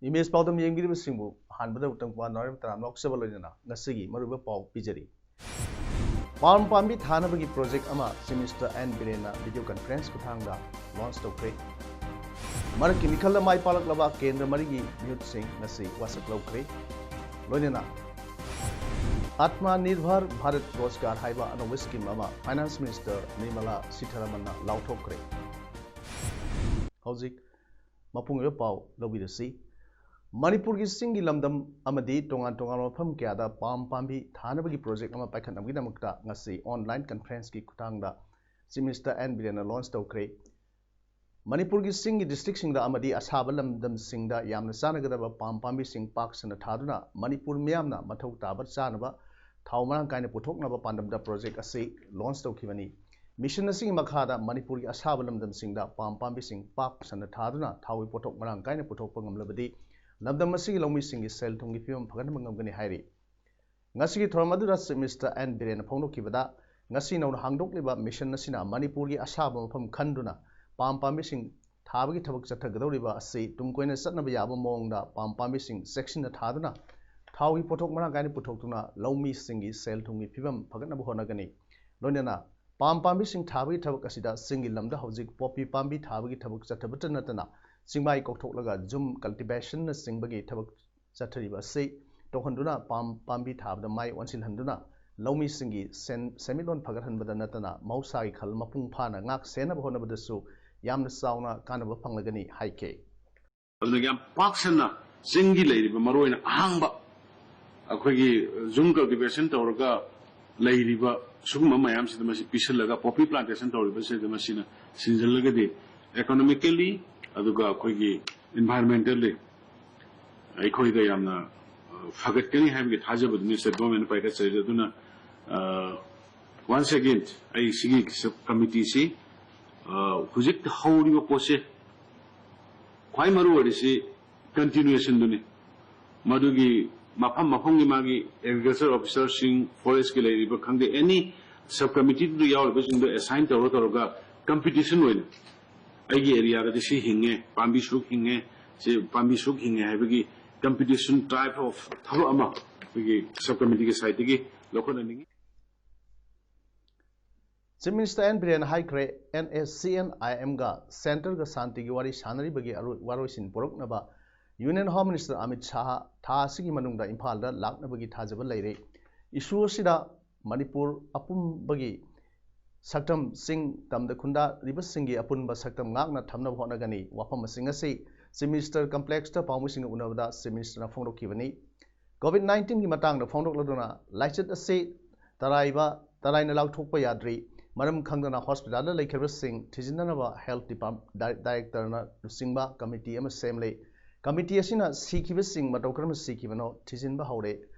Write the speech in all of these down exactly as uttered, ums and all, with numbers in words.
Image ꯄꯥꯎꯗꯝ ꯌꯦꯡꯕꯤꯔꯤꯕꯁꯤꯡꯕꯨ ꯑꯍꯥꯟꯕꯗ ꯎꯇꯪ ꯄꯥꯟ ꯅꯣꯏꯔꯝ ꯇꯔꯥꯝꯅ ꯑꯣꯛꯆꯕ ꯂꯣꯏꯅꯅ ꯉꯁꯤꯒꯤ ꯃꯔꯨꯑꯣꯏꯕ ꯄꯥꯎ ꯄꯤꯖꯔꯤ꯫ ꯄꯥꯝ ꯄꯥꯝꯕꯤ ꯊꯥꯅꯕꯒꯤ ꯄ꯭ꯔꯣꯖꯦꯛ ꯑꯃ ꯆꯤꯐ ꯃꯤꯅꯤꯁꯇꯔ ꯑꯦꯟ ꯕꯤꯔꯦꯟꯅ ꯚꯤꯗꯤꯑꯣ ꯀꯟꯐꯔꯦꯟꯁ ꯈꯨꯊꯥꯡꯗ ꯂꯣꯟꯆ ꯇꯧꯈ꯭ꯔꯦ꯫ ꯃꯔꯛꯀꯤ ꯃꯤꯈꯜꯗ ꯃꯥꯏ ꯄꯥꯛꯂꯛꯂꯕ ꯀꯦꯟꯗ꯭ꯔ ꯃꯔꯤꯒꯤ ꯃꯤꯍꯨꯠꯁꯤꯡ ꯉꯁꯤ ꯋꯥꯁꯛ ꯂꯧꯈ꯭ꯔꯦ꯫ ꯂꯣꯏꯅꯅ ꯑꯥꯠꯃ ꯅꯤꯔꯚꯔ ꯚꯥꯔꯠ ꯔꯣꯖꯒꯥꯔ ꯍꯥꯏꯕ ꯑꯅꯧꯕ ꯁ꯭ꯀꯤꯝ ꯑꯃ ꯐꯥꯏꯅꯥꯟꯁ ꯃꯤꯅꯤꯁꯇꯔ ꯅꯤꯔꯃꯂꯥ ꯁꯤꯊꯥꯔꯥꯃꯟꯅ ꯂꯥꯎꯊꯣꯛꯈ꯭ꯔꯦ꯫ ꯍꯧꯖꯤꯛ ꯃꯄꯨꯡ ꯑꯣꯏꯕ ꯄꯥꯎ ꯂꯧꯕꯤꯔꯁꯤ꯫ ꯃꯅꯤꯄꯨꯔꯒꯤ ꯆꯤꯡꯒꯤ ꯂꯝꯗꯝ ꯑꯃꯗꯤ ꯇꯣꯉꯥꯟ ꯇꯣꯉꯥꯟꯕ ꯃꯐꯝ ꯀꯌꯥꯗ ꯄꯥꯝ ꯄꯥꯝꯕꯤ ꯊꯥꯅꯕꯒꯤ ꯄ꯭ꯔꯣꯖꯦꯛ ꯑꯃ ꯄꯥꯏꯈꯠꯅꯕꯒꯤꯗꯃꯛꯇ ꯉꯁꯤ ꯑꯣꯟꯂꯥꯏꯟ ꯀꯟꯐꯔꯦꯟꯁꯀꯤ ꯈꯨꯊꯥꯡꯗ ꯆꯤꯐ ꯃꯤꯅꯤꯁꯇꯔ ꯑꯦꯟ ꯕꯤꯔꯦꯟꯅ ꯂꯣꯟꯆ ꯇꯧꯈ꯭ꯔꯦ꯫ ꯃꯅꯤꯄꯨꯔꯒꯤ ꯆꯤꯡꯒꯤ ꯗꯤꯁꯇ꯭ꯔꯤꯛꯁꯤꯡꯗ ꯑꯃꯗꯤ ꯑꯁꯥꯕ ꯂꯝꯗꯝꯁꯤꯡꯗ ꯌꯥꯝꯅ ꯆꯥꯟꯅꯒꯗꯕ ꯄꯥꯝ ꯄꯥꯝꯕꯤꯁꯤꯡ ꯄꯥꯛ ꯁꯟꯅ ꯊꯥꯗꯨꯅ ꯃꯅꯤꯄꯨꯔ ꯃꯤꯌꯥꯝꯅ ꯃꯊꯧ ꯇꯥꯕ ꯆꯥꯅꯕ ꯊꯥꯎ ꯃꯔꯥꯡ ꯀꯥꯏꯅ ꯄꯨꯊꯣꯛꯅꯕ ꯄꯥꯟꯗꯝꯗ ꯄ꯭ꯔꯣꯖꯦꯛ ꯑꯁꯤ ꯂꯣꯟꯆ ꯇꯧꯈꯤꯕꯅꯤ꯫ ꯃꯤꯁꯟ ꯑꯁꯤꯒꯤ ꯃꯈꯥꯗ ꯃꯅꯤꯄꯨꯔꯒꯤ ꯑꯁꯥꯕ ꯂꯝꯗꯝꯁꯤꯡꯗ ꯄꯥꯝ ꯄꯥꯝꯕꯤꯁꯤꯡ ꯄꯥꯛ ꯁꯟꯅ ꯊꯥꯗꯨꯅ ꯊꯥꯎꯒꯤ ꯄꯣꯠꯊꯣꯛ ꯃꯔꯥꯡ ꯀꯥꯏꯅ ꯄꯨꯊꯣꯛꯄ ꯉꯝꯂꯕꯗꯤ ꯂꯝꯗꯝ ꯑꯁꯤꯒꯤ ꯂꯧꯃꯤꯁꯤꯡꯒꯤ ꯁꯦꯜ ꯊꯨꯝꯒꯤ ꯐꯤꯕꯝ ꯐꯒꯠꯍꯟꯕ ꯉꯝꯒꯅꯤ ꯍꯥꯏꯔꯤ꯫ ꯉꯁꯤꯒꯤ ꯊꯧꯔꯝ ꯑꯗꯨꯗ ꯆꯤꯐ ꯃꯤꯅꯤꯁꯇꯔ ꯑꯦꯟ ꯕꯤꯔꯦꯟꯅ ꯐꯣꯡꯗꯣꯛꯈꯤꯕꯗ, ꯉꯁꯤ ꯅꯧꯅ ꯍꯥꯡꯗꯣꯛꯂꯤꯕ ꯃꯤꯁꯟ ꯑꯁꯤꯅ ꯃꯅꯤꯄꯨꯔꯒꯤ ꯑꯁꯥꯕ ꯃꯐꯝ ꯈꯟꯗꯨꯅ ꯄꯥꯝ ꯄꯥꯝꯕꯤꯁꯤꯡ ꯊꯥꯕꯒꯤ ꯊꯕꯛ ꯆꯠꯊꯒꯗꯧꯔꯤꯕ ꯑꯁꯤ ꯇꯨꯡ ꯀꯣꯏꯅ ꯆꯠꯅꯕ ꯌꯥꯕ ꯃꯑꯣꯡꯗ ꯄꯥꯝ ꯄꯥꯝꯕꯤꯁꯤꯡ ꯆꯦꯛꯁꯤꯟꯅ ꯊꯥꯗꯨꯅ ꯊꯥꯎꯒꯤ ꯄꯣꯠꯊꯣꯛ ꯃꯔꯥꯡ ꯀꯥꯏꯅ ꯄꯨꯊꯣꯛꯇꯨꯅ ꯂꯧꯃꯤꯁꯤꯡꯒꯤ ꯁꯦꯜ ꯊꯨꯝꯒꯤ ꯐꯤꯕꯝ ꯐꯒꯠꯅꯕ ꯍꯣꯠꯅꯒꯅꯤ꯫ ꯂꯣꯏꯅꯅ ꯄꯥꯝ ꯄꯥꯝꯕꯤꯁꯤꯡ ꯊꯥꯕꯒꯤ ꯊꯕꯛ ꯑꯁꯤꯗ ꯆꯤꯡꯒꯤ ꯂꯝꯗ ꯍꯧꯖꯤꯛ ꯄꯣꯄꯤ ꯄꯥꯝꯕꯤ ꯊꯥꯕꯒꯤ ꯊꯕꯛ ꯆꯠꯊꯕꯇ ꯅꯠꯇꯅ ꯆꯤꯡꯃꯥꯏ ꯀꯣꯛꯊꯣꯛꯂꯒ ꯖꯨꯝ ꯀꯜꯇꯤꯚꯦꯁꯟꯅꯆꯤꯡꯕꯒꯤ ꯊꯕꯛ ꯆꯠꯊꯔꯤꯕ ꯑꯁꯤ ꯇꯣꯛꯍꯟꯗꯨꯅ ꯄꯥꯝ ꯄꯥꯝꯕꯤ ꯊꯥꯕꯗ ꯃꯥꯏ ꯑꯣꯟꯁꯤꯜꯍꯟꯗꯨꯅ ꯂꯧꯃꯤꯁꯤꯡꯒꯤ ꯁꯦꯟ ꯁꯦꯟꯃꯤꯠꯂꯣꯟ ꯐꯒꯠꯍꯟꯕꯗ ꯅꯠꯇꯅ ꯃꯍꯧꯁꯥꯒꯤ ꯈꯜ ꯃꯄꯨꯡ ꯐꯥꯅ ꯉꯥꯛ ꯁꯦꯟꯅꯕ ꯍꯣꯠꯅꯕꯗꯁꯨ ꯌꯥꯝꯅ ꯆꯥꯎꯅ ꯀꯥꯟꯅꯕ ꯐꯪꯂꯒꯅꯤ ꯍꯥꯏꯈꯤ꯫ ꯑꯗꯨꯅ ꯌꯥꯝ ꯄꯥꯛ ꯁꯟꯅ ꯆꯤꯡꯒꯤ ꯂꯩꯔꯤꯕ ꯃꯔꯨꯑꯣꯏꯅ ꯑꯍꯥꯡꯕ ꯑꯩꯈꯣꯏꯒꯤ ꯖꯨꯝ ꯀꯜꯇꯤꯚꯦꯁꯟ ꯇꯧꯔꯒ ꯂꯩꯔꯤꯕ ꯁꯤꯒꯨꯝꯕ ꯃꯌꯥꯝꯁꯤꯗ ꯃꯁꯤ ꯄꯤꯁꯤꯜꯂꯒ ꯄꯣꯄꯤ ꯄ꯭ꯂꯥꯟꯇꯦꯁꯟ ꯇꯧꯔꯤꯕꯁꯤꯗ ꯃꯁꯤꯅ ꯁꯤꯟꯖꯜꯂꯒꯗꯤ ꯏꯀꯣꯅꯣꯃꯤꯀꯦꯜꯂꯤ ꯑꯗꯨꯒ ꯑꯩꯈꯣꯏꯒꯤ Environmentally ꯑꯩꯈꯣꯏꯗ ꯌꯥꯝꯅ ꯐꯒꯠꯀꯅꯤ ꯍꯥꯏꯕꯒꯤ ꯊꯥꯖꯕꯗꯨꯅꯤ ꯁ꯭ꯇꯦꯠ ꯒꯣꯔꯃꯦꯟꯅ ꯄꯥꯏꯈꯠꯆꯔꯤꯁꯦ꯫ ꯑꯗꯨꯅ once again ꯑꯩ ꯁꯤꯒꯤ ꯁꯕ ꯀꯃꯤꯇꯤꯁꯤ ꯍꯧꯖꯤꯛ ꯍꯧꯔꯤꯕ ꯄꯣꯠꯁꯦ ꯈ꯭ꯋꯥꯏ ꯃꯔꯨ ꯑꯣꯏꯔꯤꯁꯤ ꯀꯟꯇꯤꯅꯨꯋꯦꯁꯟꯗꯨꯅꯤ꯫ ꯃꯗꯨꯒꯤ ꯃꯐꯝ ꯃꯐꯝꯒꯤ ꯃꯥꯒꯤ ꯑꯦꯒ꯭ꯔꯤꯀꯜꯆꯔ ꯑꯣꯐꯤꯁꯥꯔꯁꯤꯡ, ꯐꯣꯔꯦꯁꯀꯤ ꯂꯩꯔꯤꯕ ꯈꯪꯗꯦ, ꯑꯦꯅꯤ ꯁꯕ ꯀꯃꯤꯇꯤꯗꯨꯗ ꯌꯥꯎꯔꯤꯕꯁꯤꯡꯗꯣ ꯑꯦꯁꯥꯏꯟ ꯇꯧꯔ ꯇꯧꯔꯒ ꯀꯝꯄꯤꯇꯤꯁꯟ ꯑꯣꯏꯅ ꯑꯩꯒꯤ ꯑꯦꯔꯤꯌꯥꯗꯗꯤ ꯁꯤ ꯍꯤꯡꯉꯦ, ꯄꯥꯝꯕꯤ ꯁꯨꯛ ꯍꯤꯡꯉꯦ, ꯁꯤ ꯄꯥꯝꯕꯤ ꯁꯨꯛ ꯍꯤꯡꯉꯦ ꯍꯥꯏꯕꯒꯤ ꯀꯝꯄꯤꯇꯤꯁꯟ ꯇꯥꯏꯞ ꯑꯣꯐ ꯊꯕꯛ ꯑꯃ ꯑꯩꯈꯣꯏꯒꯤ ꯁꯕ ꯀꯃꯤꯇꯤꯒꯤ ꯁꯥꯏꯠꯇꯒꯤ ꯂꯧꯈꯠꯍꯟꯅꯤꯡꯉꯤ꯫ Chief Minister N Biren ꯍꯥꯏꯈ꯭ꯔꯦ, NSCN IMꯒ Centreꯒ ꯁꯥꯟꯇꯤꯒꯤ ꯋꯥꯔꯤ ꯁꯥꯟꯅꯔꯤꯕꯒꯤ ꯑꯔꯣꯏ ꯋꯥꯔꯣꯏꯁꯤꯟ ꯄꯨꯔꯛꯅꯕ Union Home Minister Amit Shah ꯊꯥ ꯑꯁꯤꯒꯤ ꯃꯅꯨꯡꯗ ꯏꯝꯐꯥꯜꯗ ꯂꯥꯛꯅꯕꯒꯤ ꯊꯥꯖꯕ ꯂꯩꯔꯦ꯫ Issue ꯑꯁꯤꯗ ꯃꯅꯤꯄꯨꯔ ꯑꯄꯨꯝꯕꯒꯤ ꯁꯛꯇꯝꯁꯤꯡ ꯇꯝꯗ ꯈꯨꯟꯗꯥꯔꯤꯕꯁꯤꯡꯒꯤ ꯑꯄꯨꯟꯕ ꯁꯛꯇꯝ ꯉꯥꯛꯅ ꯊꯝꯅꯕ ꯍꯣꯠꯅꯒꯅꯤ꯫ ꯋꯥꯐꯝꯁꯤꯡ ꯑꯁꯤ Chief Minister Complexꯇ ꯄꯥꯎꯃꯤꯁꯤꯡꯒ ꯎꯅꯕꯗ Chief Ministerꯅ ꯐꯣꯡꯗꯣꯛꯈꯤꯕꯅꯤ꯫ COVID nineteen ꯒꯤ ꯃꯇꯥꯡꯗ ꯐꯣꯡꯗꯣꯛꯂꯗꯨꯅ ꯂꯥꯏꯆꯠ ꯑꯁꯤ ꯇꯔꯥꯏꯕ ꯇꯔꯥꯏꯅ ꯂꯥꯎꯊꯣꯛꯄ ꯌꯥꯗ꯭ꯔꯤ꯫ ꯃꯔꯝ ꯈꯪꯗꯅ ꯍꯣꯁꯄꯤꯇꯥꯜꯗ ꯂꯩꯈ꯭ꯔꯕꯁꯤꯡ ꯊꯤꯖꯤꯟꯅꯅꯕ ꯍꯦꯜꯊ ꯗꯤꯄꯥꯔꯠ ꯗꯥꯏꯔꯦꯛꯇꯔꯅ ꯂꯨꯆꯤꯡꯕ ꯀꯃꯤꯇꯤ ꯑꯃ ꯁꯦꯝꯂꯦ꯫ ꯀꯃꯤꯇꯤ ꯑꯁꯤꯅ ꯁꯤꯈꯤꯕꯁꯤꯡ ꯃꯇꯧ ꯀꯔꯝꯅ ꯁꯤꯈꯤꯕꯅꯣ ꯊꯤꯖꯤꯟꯕ ꯍꯧꯔꯦ꯫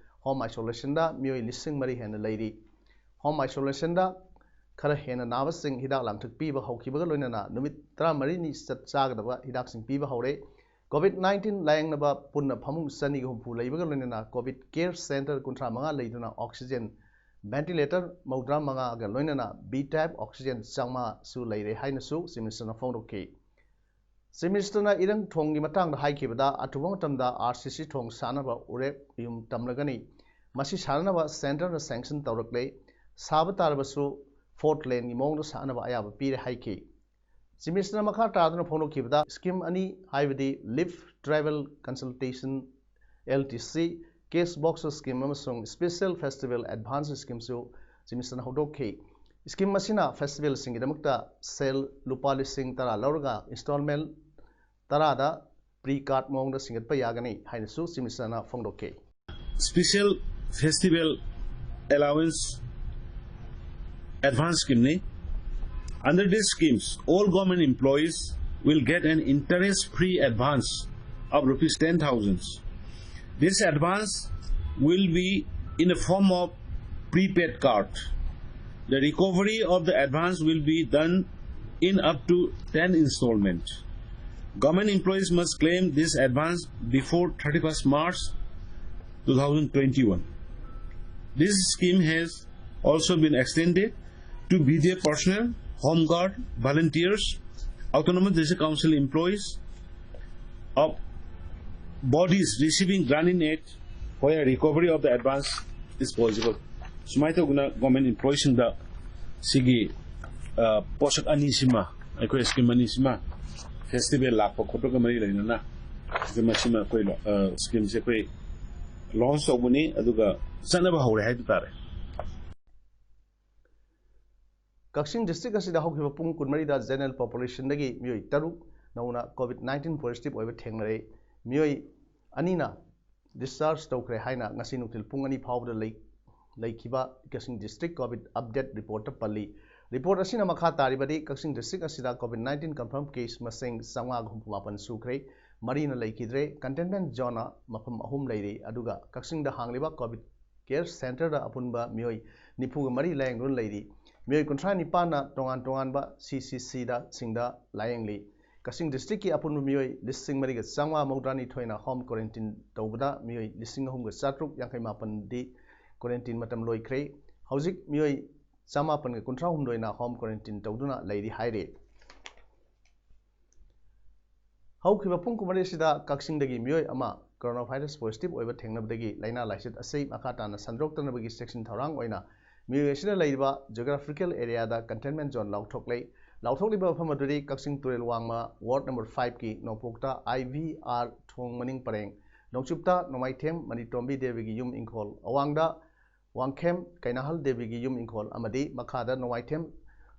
ꯍꯣꯝ ꯑꯥꯏꯁꯣꯂꯦꯁꯟꯗ ꯃꯤꯑꯣꯏ ꯂꯤꯁꯤꯡ ꯃꯔꯤ ꯍꯦꯟꯅ ꯂꯩꯔꯤ꯫ ꯍꯣꯝ ꯑꯥꯏꯁꯣꯂꯦꯁꯟꯗ ꯈꯔ ꯍꯦꯟꯅ ꯅꯥꯕꯁꯤꯡ ꯍꯤꯗꯥꯛ ꯂꯥꯡꯊꯛ ꯄꯤꯕ ꯍꯧꯈꯤꯕꯒ ꯂꯣꯏꯅꯅ ꯅꯨꯃꯤꯠ ꯇꯔꯥꯃꯔꯤꯅꯤ ꯆꯠ ꯆꯥꯒꯗꯕ ꯍꯤꯗꯥꯛꯁꯤꯡ ꯄꯤꯕ ꯍꯧꯔꯦ꯫ COVID nineteen ꯂꯥꯌꯦꯡꯅꯕ ꯄꯨꯟꯅ ꯐꯃꯨꯡ ꯆꯅꯤꯒ ꯍꯨꯝꯐꯨ ꯂꯩꯕꯒ ꯂꯣꯏꯅꯅ COVID care center ꯀꯨꯟꯊ꯭ꯔꯥ ꯃꯉꯥ ꯂꯩꯗꯨꯅ oxygen ventilator ꯃꯧꯗ꯭ꯔꯥ ꯃꯉꯥꯒ ꯂꯣꯏꯅꯅ B type oxygen ꯆꯥꯝꯃꯉꯥꯁꯨ ꯂꯩꯔꯦ ꯍꯥꯏꯅꯁꯨ Chief Ministerꯅ ꯐꯣꯡꯗꯣꯛꯈꯤ꯫ Chief Ministerꯅ ꯏꯔꯪ ꯊꯣꯡꯒꯤ ꯃꯇꯥꯡꯗ ꯍꯥꯏꯈꯤꯕꯗ ꯑꯊꯨꯕ ꯃꯇꯝꯗ RCC ꯊꯣꯡ ꯁꯥꯅꯕ ꯎꯔꯦꯞ ꯌꯨꯝ ꯇꯝꯂꯒꯅꯤ꯫ ꯃꯁꯤ ꯁꯥꯅꯅꯕ Centreꯅ sanction ꯇꯧꯔꯛꯂꯦ꯫ ꯁꯥꯕ ꯇꯥꯔꯕꯁꯨ four laneꯒꯤ ꯃꯑꯣꯡꯗ ꯁꯥꯅꯕ ꯑꯌꯥꯕ ꯄꯤꯔꯦ ꯍꯥꯏꯈꯤ꯫ Chief Ministerꯅ ꯃꯈꯥ ꯇꯥꯗꯨꯅ ꯐꯣꯡꯗꯣꯛꯈꯤꯕꯗ scheme ꯑꯅꯤ ꯍꯥꯏꯕꯗꯤ Lift Travel Consultation LTC, Cash Box scheme ꯑꯃꯁꯨꯡ Special Festival Advance schemeꯁꯨ Chief Ministerꯅ ꯍꯧꯗꯣꯛꯈꯤ꯫ Scheme ꯑꯁꯤꯅ festivalꯁꯤꯡꯒꯤꯗꯃꯛꯇ ꯁꯦꯜ ꯂꯨꯄꯥ ꯂꯤꯁꯤꯡ ꯇꯔꯥ ꯂꯧꯔꯒ installment ꯇꯔꯥꯗ pre card ꯃꯑꯣꯡꯗ ꯁꯤꯡꯒꯠꯄ ꯌꯥꯒꯅꯤ ꯍꯥꯏꯅꯁꯨ Chief Ministerꯅ ꯐꯣꯡꯗꯣꯛꯈꯤ꯫ Special Festival Allowance Advance Schemeꯅꯤ꯫ Under these schemes, all government employees will get an interest-free advance of rupees ten thousand. This advance will be in the form of prepaid card. The recovery of the advance will be done in up to ten installments. Government employees must claim this advance before thirty-first March two thousand twenty-one. This scheme has also been extended to B D A personnel, home guard, volunteers, Autonomous District Council employees of bodies receiving grant in aid where recovery of the advance is possible. ꯁꯨꯃꯥꯏꯅ ꯇꯧꯗꯅ government ꯏꯝꯄ꯭ꯂꯣꯌꯤꯁꯤꯡꯗ ꯁꯤꯒꯤ ꯑ, ꯄꯣꯠꯁꯛ ꯑꯅꯤꯁꯤꯃ, ꯑꯩꯈꯣꯏ scheme ꯑꯅꯤꯁꯤꯃ, festival ꯂꯥꯛꯄ ꯈꯣꯠꯄꯒ ꯃꯔꯤ ꯂꯩꯅꯅ ꯑꯩꯈꯣꯏ ꯃꯁꯤꯃ ꯑꯩꯈꯣꯏ ꯂꯣ- ꯑ, ꯁ꯭ꯀꯤꯝꯁꯦ ꯑꯩꯈꯣꯏ ꯂꯣꯟꯆ ꯇꯧꯕꯅꯤ, ꯑꯗꯨꯒ ꯆꯠꯅꯕ ꯍꯧꯔꯦ ꯍꯥꯏꯕ ꯇꯥꯔꯦ꯫ ꯀꯛꯆꯤꯡ ꯗꯤꯁꯇ꯭ꯔꯤꯛ ꯑꯁꯤꯗ ꯍꯧꯈꯤꯕ ꯄꯨꯡ ꯀꯨꯟꯃꯔꯤꯗ ꯖꯦꯅꯔꯦꯜ ꯄꯣꯄꯨꯂꯦꯁꯟꯗꯒꯤ ꯃꯤꯑꯣꯏ ꯇꯔꯨꯛ ꯅꯧꯅ ꯀꯣꯚꯤꯗ ꯅꯥꯏꯟꯇꯤꯟ ꯄꯣꯖꯤꯇꯤꯚ ꯑꯣꯏꯕ ꯊꯦꯡꯅꯔꯦ꯫ ꯃꯤꯑꯣꯏ ꯑꯅꯤꯅ ꯗꯤꯁꯆꯥꯔꯖ ꯇꯧꯈ꯭ꯔꯦ ꯍꯥꯏꯅ ꯉꯁꯤ ꯅꯨꯡꯊꯤꯜ ꯄꯨꯡ ꯑꯅꯤ ꯐꯥꯎꯕꯗ ꯂꯩ ꯂꯩꯈꯤꯕ ꯀꯛꯆꯤꯡ ꯗꯤꯁꯇ꯭ꯔꯤꯛ ꯀꯣꯚꯤꯗ ꯑꯞꯗꯦꯠ ꯔꯤꯄꯣꯔꯠꯇ ꯄꯜꯂꯤ꯫ ꯔꯤꯄꯣꯔꯠ ꯑꯁꯤꯅ ꯃꯈꯥ ꯇꯥꯔꯤꯕꯗꯤ, ꯀꯛꯆꯤꯡ ꯗꯤꯁꯇ꯭ꯔꯤꯛ ꯑꯁꯤꯗ ꯀꯣꯚꯤꯗ ꯅꯥꯏꯟꯇꯤꯟ ꯀꯟꯐꯥꯔꯝ ꯀꯦꯁ ꯃꯁꯤꯡ ꯆꯥꯝꯃꯉꯥꯒ ꯍꯨꯝꯐꯨ ꯃꯥꯄꯟ ꯁꯨꯈ꯭ꯔꯦ, ꯃꯔꯤꯅ ꯂꯩꯈꯤꯗ꯭ꯔꯦ꯫ ꯀꯟꯇꯦꯟꯃꯦꯟ ꯖꯣꯟꯅ ꯃꯐꯝ ꯑꯍꯨꯝ ꯂꯩꯔꯤ, ꯑꯗꯨꯒ ꯀꯛꯆꯤꯡꯗ ꯍꯥꯡꯂꯤꯕ ꯀꯣꯚꯤꯗ ꯀꯦꯌꯔ ꯁꯦꯟꯇꯔꯗ ꯑꯄꯨꯟꯕ ꯃꯤꯑꯣꯏ ꯅꯤꯐꯨꯒ ꯃꯔꯤ ꯂꯥꯌꯦꯡꯗꯨꯅ ꯂꯩꯔꯤ꯫ ꯃꯤꯑꯣꯏ ꯀꯨꯟꯊ꯭ꯔꯥ ꯅꯤꯄꯥꯟꯅ ꯇꯣꯉꯥꯟ ꯇꯣꯉꯥꯟꯕ ꯁꯤ ꯁꯤ ꯁꯤꯗ ꯁꯤꯡꯗ ꯂꯥꯌꯦꯡꯂꯤ꯫ ꯀꯛꯆꯤꯡ ꯗꯤꯁꯇ꯭ꯔꯤꯛꯀꯤ ꯑꯄꯨꯟꯕ ꯃꯤꯑꯣꯏ ꯂꯤꯁꯤꯡ ꯃꯔꯤꯒ ꯆꯥꯝꯃꯉꯥ ꯃꯧꯗ꯭ꯔꯥꯅꯤꯊꯣꯏꯅ ꯍꯣꯝ ꯀ꯭ꯋꯥꯔꯦꯟꯇꯤꯟ ꯇꯧꯕꯗ ꯃꯤꯑꯣꯏ ꯂꯤꯁꯤꯡ ꯑꯍꯨꯝꯒ ꯆꯥꯇ꯭ꯔꯨꯛ ꯌꯥꯡꯈꯩ ꯃꯥꯄꯟꯗꯤ ꯀ꯭ꯋꯥꯔꯦꯟꯇꯤꯟ ꯃꯇꯝ ꯂꯣꯏꯈ꯭ꯔꯦ꯫ ꯍꯧꯖꯤꯛ ꯃꯤꯑꯣꯏ ꯆꯃꯥꯄꯟꯒ ꯀꯨꯟꯊ꯭ꯔꯥ ꯍꯨꯝꯗꯣꯏꯅ ꯍꯣꯝ ꯀ꯭ꯋꯥꯔꯦꯟꯇꯤꯟ ꯇꯧꯗꯨꯅ ꯂꯩꯔꯤ ꯍꯥꯏꯔꯤ꯫ ꯍꯧꯈꯤꯕ ꯄꯨꯡ ꯀꯨꯟꯃꯔꯤ ꯑꯁꯤꯗ ꯀꯛꯆꯤꯡꯗꯒꯤ ꯃꯤꯑꯣꯏ ꯑꯃ ꯀꯣꯔꯣꯅꯥ ꯚꯥꯏꯔꯁ ꯄꯣꯖꯤꯇꯤꯚ ꯑꯣꯏꯕ ꯊꯦꯡꯅꯕꯗꯒꯤ ꯂꯥꯏꯅꯥ ꯂꯥꯏꯆꯠ ꯑꯁꯤ ꯃꯈꯥ ꯇꯥꯅ ꯁꯟꯗꯣꯔꯛꯇꯅꯕꯒꯤ ꯆꯦꯛꯁꯤꯟ ꯊꯧꯔꯥꯡ ꯑꯣꯏꯅ ꯃꯤꯑꯣꯏ ꯑꯁꯤꯅ ꯂꯩꯔꯤꯕ ꯖꯤꯑꯣꯒ꯭ꯔꯥꯐꯤꯀꯦꯜ ꯑꯦꯔꯤꯌꯥꯗ ꯀꯟꯇꯦꯟꯃꯦꯟ ꯖꯣꯟ ꯂꯥꯎꯊꯣꯛꯂꯦ꯫ ꯂꯥꯎꯊꯣꯛꯂꯤꯕ ꯃꯐꯝ ꯑꯗꯨꯗꯤ ꯀꯛꯆꯤꯡ ꯇꯨꯔꯦꯜ ꯋꯥꯡꯃ ꯋꯥꯔꯗ ꯅꯝꯕꯔ ꯐꯥꯏꯚꯀꯤ ꯅꯣꯡꯄꯣꯛꯇ ꯑꯥꯏ ꯚꯤ ꯑꯥꯔ ꯊꯣꯡ ꯃꯅꯤꯡ ꯄꯔꯦꯡ, ꯅꯣꯡꯆꯨꯞꯇ ꯅꯣꯡꯃꯥꯏꯊꯦꯝ ꯃꯅꯤꯇꯣꯝꯕꯤ ꯗꯦꯕꯤꯒꯤ ꯌꯨꯝ ꯏꯪꯈꯣꯜ, ꯑꯋꯥꯡꯗ ꯋꯥꯡꯈꯦꯝ ꯀꯩꯅꯥꯍꯜ ꯗꯦꯕꯤꯒꯤ ꯌꯨꯝ ꯏꯪꯈꯣꯜ ꯑꯃꯗꯤ ꯃꯈꯥꯗ ꯅꯣꯡꯃꯥꯏꯊꯦꯝ